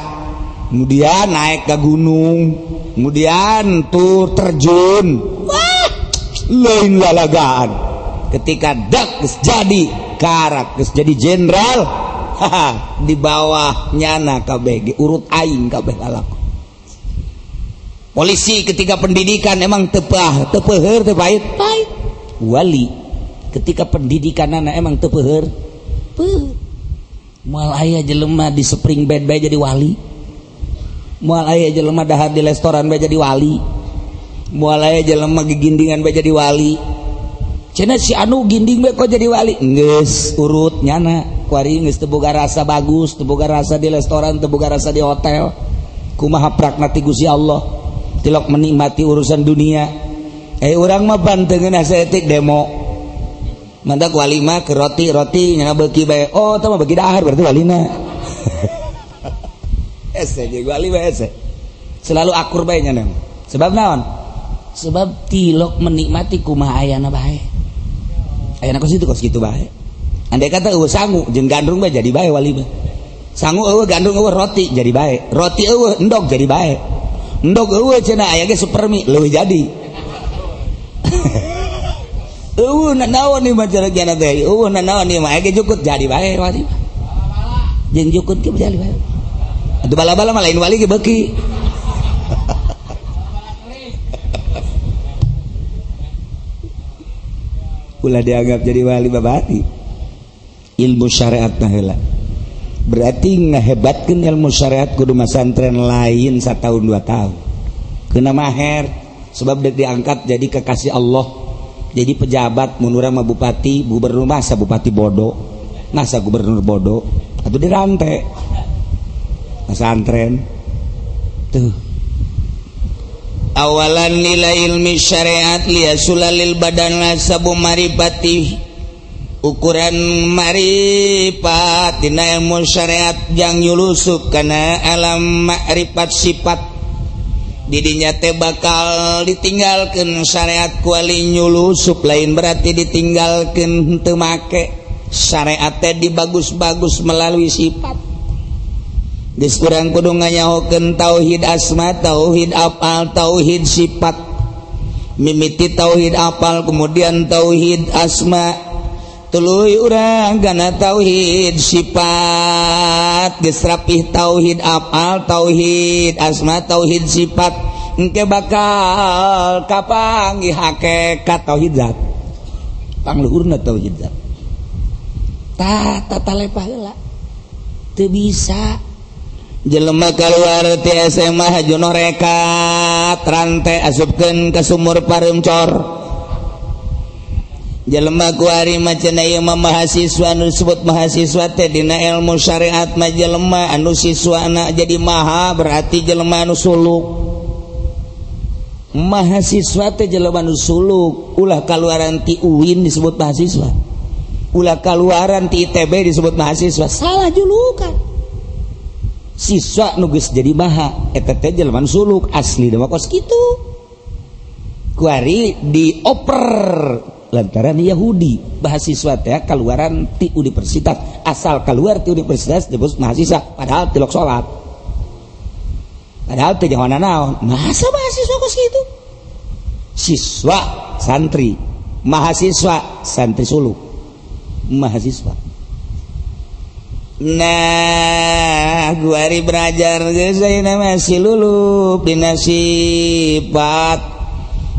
kemudian naik ke gunung, kemudian tur terjun. Wah, lain lalagaan. Ketika dak geus jadi karak, geus jadi jenderal, haha, di bawah nyana kabeh urut aing kabeh lalakon. Polisi ketika pendidikan emang tepah, tepeheur, tepahit, pahit. Wali ketika pendidikan anak emang tepeheur, peh. Moal aya jelema di spring bed bae jadi wali. Moal aya jelema dahar di restoran bae jadi wali. Moal aya jelema gigindingan bae jadi wali. Cenah si anu ginding bae kok jadi wali. Geus urut nyana. Kuari geus teu boga rasa bagus, teu boga rasa di restoran, teu boga rasa di hotel. Kumaha prakna ti Gusti Allah. Tilok menikmati urusan dunia. Urang mah pan teu ngeunah saeutik demo. Mantak wali mah ke roti-roti nyana beuki bae. Oh, tah mah beuki dahar berarti walina. Ese jeung wali bae ese. Selalu akur bae nyana. Sebab naon? Sebab tilok menikmati kumaha ayana bae. Ayana kos itu kos kitu bae. Andai kata eueuh sangu jeung gandrung bae jadi bae wali mah. Sangu eueuh gandrung eueuh roti jadi bae. Roti eueuh endog jadi bae. Endog eueuh cenah aya ge supermi leuwih jadi. Eueuh nanaon ieu mah cenah jana teh. Eueuh nanaon ieu mah aya ge jukut jadi bae wali mah. Jeung jukut ge jadi bae. Atuh bala-bala mah lain wali ge beuki. Ulah dianggap jadi wali babati. Ilmu syariat mah heula. Berarti ngahebatkeun ilmu syariat kudu masantren lain satahun 2 tahun. Kena maher sebab dek diangkat jadi kekasih Allah, jadi pejabat mun urang mah bupati, gubernur masa bupati bodoh, masa gubernur bodoh, atuh dirantai. Masantren. Tuh. Awalan nilai ilmi syariat liasulalil badan nasabu maripati ukuran maripat dina ilmu syariat jang nyulusup kana alam makrifat sifat didinya teh bakal ditinggalkeun syariat kuali nyulusup lain berarti ditinggalkeun henteu make syariat teh dibagus-bagus melalui sifat. Geus kurang kudu nganyahokeun tauhid asma, tauhid afal, tauhid sifat. Mimiti tauhid afal kemudian tauhid asma, tuluy urang kana tauhid sifat. Geus rapih tauhid afal, tauhid asma, tauhid sifat, engke bakal kapanggih hakikat tauhid zat. Pangluhurna tauhid zat. Tah tata lepah heula. Teu bisa jelema keluar ti SMA hajono rekat rantai asupkeun ka sumur pareum cor. Jelema kuari mah cenah ieu mah mahasiswa anu disebut mahasiswa teh dina ilmu syariat mah jelema anu siswana jadi maha berarti jelema anu suluk. Mahasiswa teh jelema anu suluk, ulah kaluaran ti UIN disebut mahasiswa, ulah kaluaran ti ITB disebut mahasiswa, salah julukan. Siswa nu geus jadi maha eta teh jelema suluk asli mah kos kitu. Kuari dioper lantaran Yahudi mahasiswa teh kaluaran ti universitas, asal keluar ti universitas disebut mahasiswa padahal tilok salat, padahal teu jawanan naon. Masa mahasiswa kos kitu? Siswa santri, mahasiswa santri suluk, mahasiswa. Nah, guari belajar geus ayeuna masih lulup dina sifat.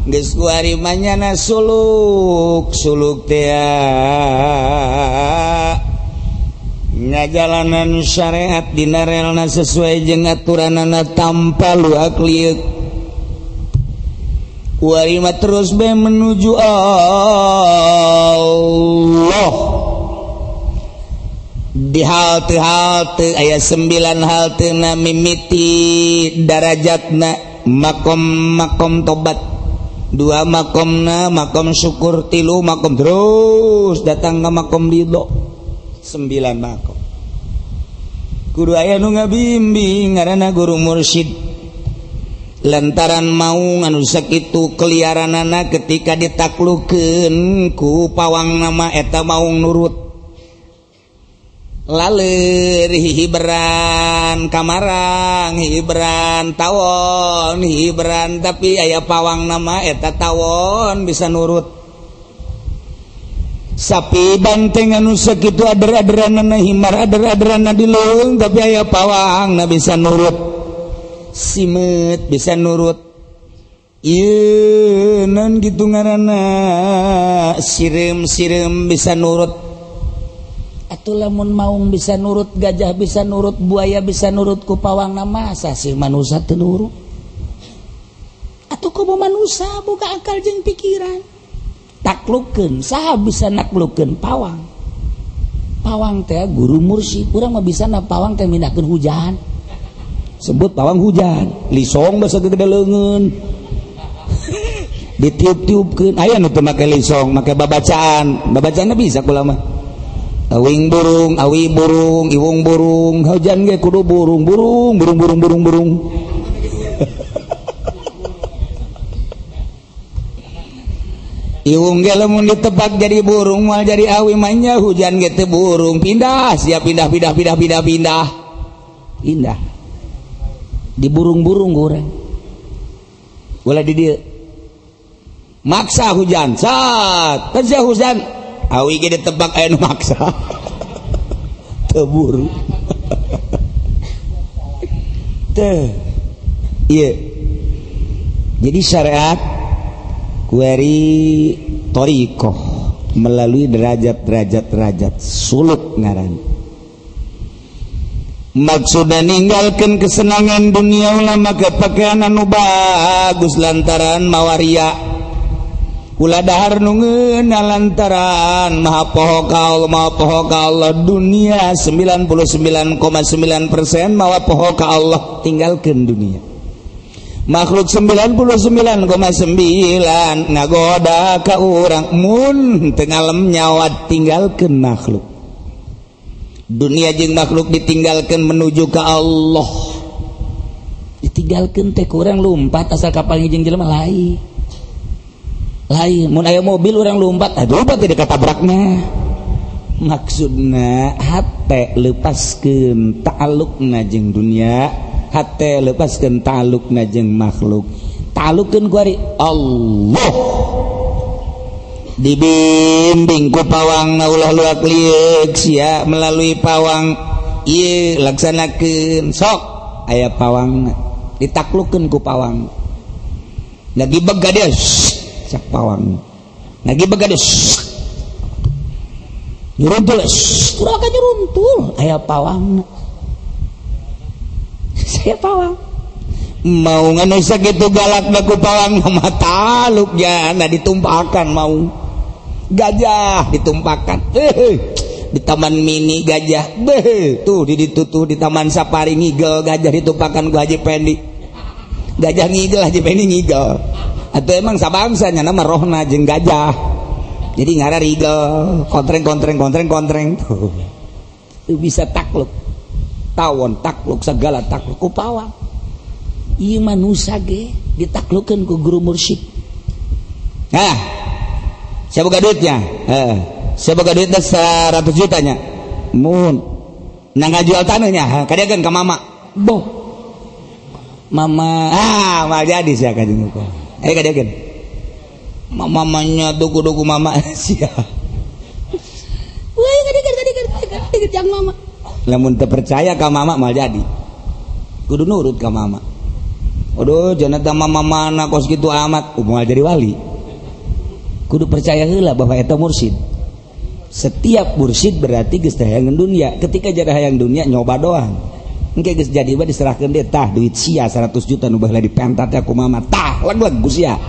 Geus guari mah nyana suluk, suluk teh ngajalanan syariat dina relna sesuai jeung aturanana tanpa luak lieuk. Kuari mah terus bae menuju Allah. Di halte-halte aya 9 halte na mimiti darajatna makom-makom tobat, 2 makomna makom syukur, 3 makom terus datang ke makom ridho, 9 makom. Kudu aya nu ngabimbing ngaranna guru mursyid. Lantaran maung anu sakitu keliaranana ketika ditaklukeun ku pawang nama eta maung nurut. Laler hihiberan kamarang, hihiberan tawon, hihiberan tapi aya pawang nama eta tawon bisa nurut. Sapi banteng anu sakitu ader-aderanana himar ader-aderanana di leuweung tapi aya pawang na bisa nurut. Simeut bisa nurut. Ieu naon kitu ngaranna sireum-sireum bisa nurut. Atuh lamun maung bisa nurut, gajah bisa nurut, buaya bisa nurut ku pawangna masa sih manusia teu nurut? Atuh komo manusia boga akal jeung pikiran. Taklukeun, saha bisa naklukeun pawang? Pawang teh guru mursyid, urang mah bisa na pawang teh mindahkeun hujan. Sebut pawang hujan, lisong basa gede leungeun. Ditiup-tiupkeun, aya nu teu make lisong, make babacaan. Babacaanna bisa kula mah. Awing burung, awi burung, iwung burung, hujan ge kudu burung, burung, burung, burung, burung, burung. Iwung ge lamun ditepak jadi burung, moal jadi awi mah hujan ge teu burung, pindah, siap pindah, pindah, pindah, pindah, pindah. Pindah. Di burung-burung urang. Ulah di dieu. Maksa hujan, sat, teu hujan. Awi ge ditebak aya nu maksa. Teu buru. Teu. Ieu. Jadi syariat kuari thariqah melalui derajat-derajat suluk ngaran. Maksudna ninggalkeun kesenangan dunia ulah make pakaian anu bagus lantaran mawaria. Ulah dahar nu ngeunah lantaran maha poho ka Allah, maha poho ka Allah. Dunia 99,9% mawa poho ka Allah, tinggalkeun dunia. Makhluk 99,9 ngagoda ka urang mun teu ngalem nyawa, tinggalkeun makhluk. Dunia jeung makhluk ditinggalkeun menuju ka Allah. Ditinggalkeun teh ku urang lumpat asal kapal jeung jelema lain. Lain mun aya mobil urang lumpat, aduh teh dikatabrakna. Maksudna hate lepaskeun ta'alluqna jeung dunia, hate lepaskeun ta'alluqna jeung makhluk. Ta'alluqkeun ku ari Allah. Dibimbing ku pawang ulah luak lieuk sia melalui pawang ieu laksanakeun sok aya pawangna ditaklukeun ku pawang. Lagi bega dia cak pawang. Lagi bega dia nyuruntul, urang ka nyuruntul aya pawangna. Saya pawang mau nganu sakitu galakna ku pawang mah taluk jana ditumpakan mau. Gajah ditumpakan di taman mini gajah beh tuh di ditu tuh di taman safari ngigel gajah ditumpakan ku Haji Pendi. Gajah ngigel Haji Pendi ngigel atau emang sabangsanya nama rohna jeung gajah jadi ngara rigel kontreng kontreng kontreng kontreng tuh itu bisa takluk tawon takluk segala takluk ku pawang. Ieu manusa ge ditaklukeun ku guru mursyid. Nah, saya boga duitnya, saya boga duitnya 100 jutanya, mun, nah nggak jual tanahnya, kadiakan ke mama, boh, mama, ah mal jadi saya kajeng kok, kadiakan, mamanya duku-duku mama sia, wah kadiakan kadiakan jangan mama, lamun terpercaya ke mama mal jadi, kudu nurut ke mama, aduh jangan mama mana kos gitu amat, mal jadi wali. Kudu percaya heula bahwa eta mursyid. Setiap mursyid berarti geus teh hayang dunia. Ketika jadi hayang dunia nyoba doang. Engke geus jadi mah diserahkeun deui tah duit sia 100 juta nu baheula dipentat ku mama. Tah leg-leg ku sia.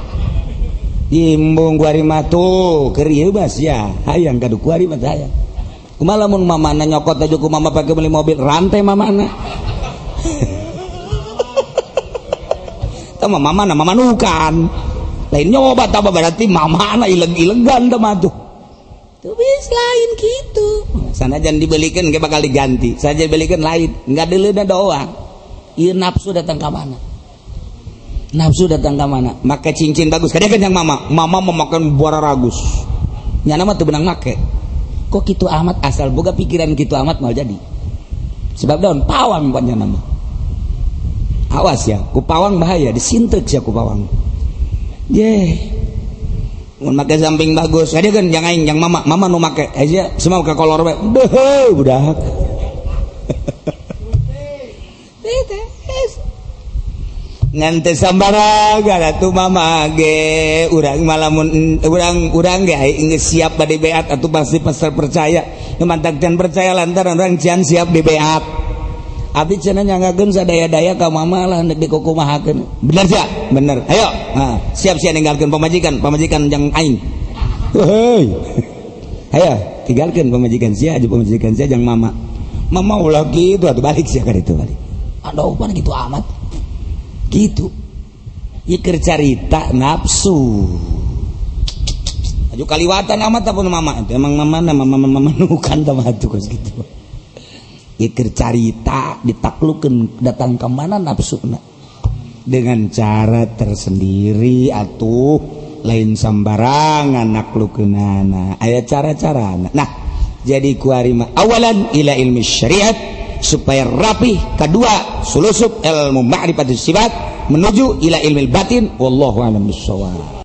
Imbung kuari mah tuh keur ieu mah sia hayang kadu kuari mah hayang. Kumaha lamun mamana nyokot aja ku mama pake beli mobil rantai mamana. Tah mamana mama nukan. Lain nyoba tambah berarti mama anak ileg-ilegan teman tuh. Tuh bis lain gitu. Sana jangan dibelikan, kayak bakal diganti. Saja dibelikan lain, nggak deleuna doang. Ieu nafsu datang ke mana? Nafsu datang ke mana? Make cincin bagus. Kadang kan yang mama, mama memakan buara ragus. Nyana mah teu benang make. Kok kitu amat asal boga pikiran kitu amat mal jadi. Sebab daun pawang pan nyana mah. Awas ya, ku pawang bahaya, disinteuk sia ku pawang. Ye, mun make samping bagus. Ada kan yang aing yang mama, mama nu make. Aja semua ke kolor we. Deuh, budak. Ngan teu sambaraga atuh mama ge urang malamun urang ge aing geus siap bade beat atuh pasti pasal percaya. Nu mantak can percaya lantaran urang can siap di beat. Abdi cenah nyanggakeun sadaya-daya ka mama lah, hendak dikukumahakeun. Bener sia? Bener. Ayo. Nah, siap sia ninggalkeun pamajikan, pamajikan jang aing. Hei. Ayo, tinggalkeun pamajikan sia aja, pamajikan sia jang mama. Mama ulah gitu atuh, balik sia ka ditu, balik. Aduh, pan gitu amat. Gitu. Ieu keur carita nafsu. Aju kaliwatan amat apa mama? Emang mama mama mama mama nukan tama atuh kos gitu. Ieu keur carita ditaklukeun datang ke mana nafsuna dengan cara tersendiri atuh, lain sambarangan naklukeunana, aya cara-carana. Nah, jadi kuari mah awalan ila ilmi syariat supaya rapih, kedua sulusup ilmu ma'rifatus sifat menuju ila ilmi batin. Wallahu a'lam bissawab.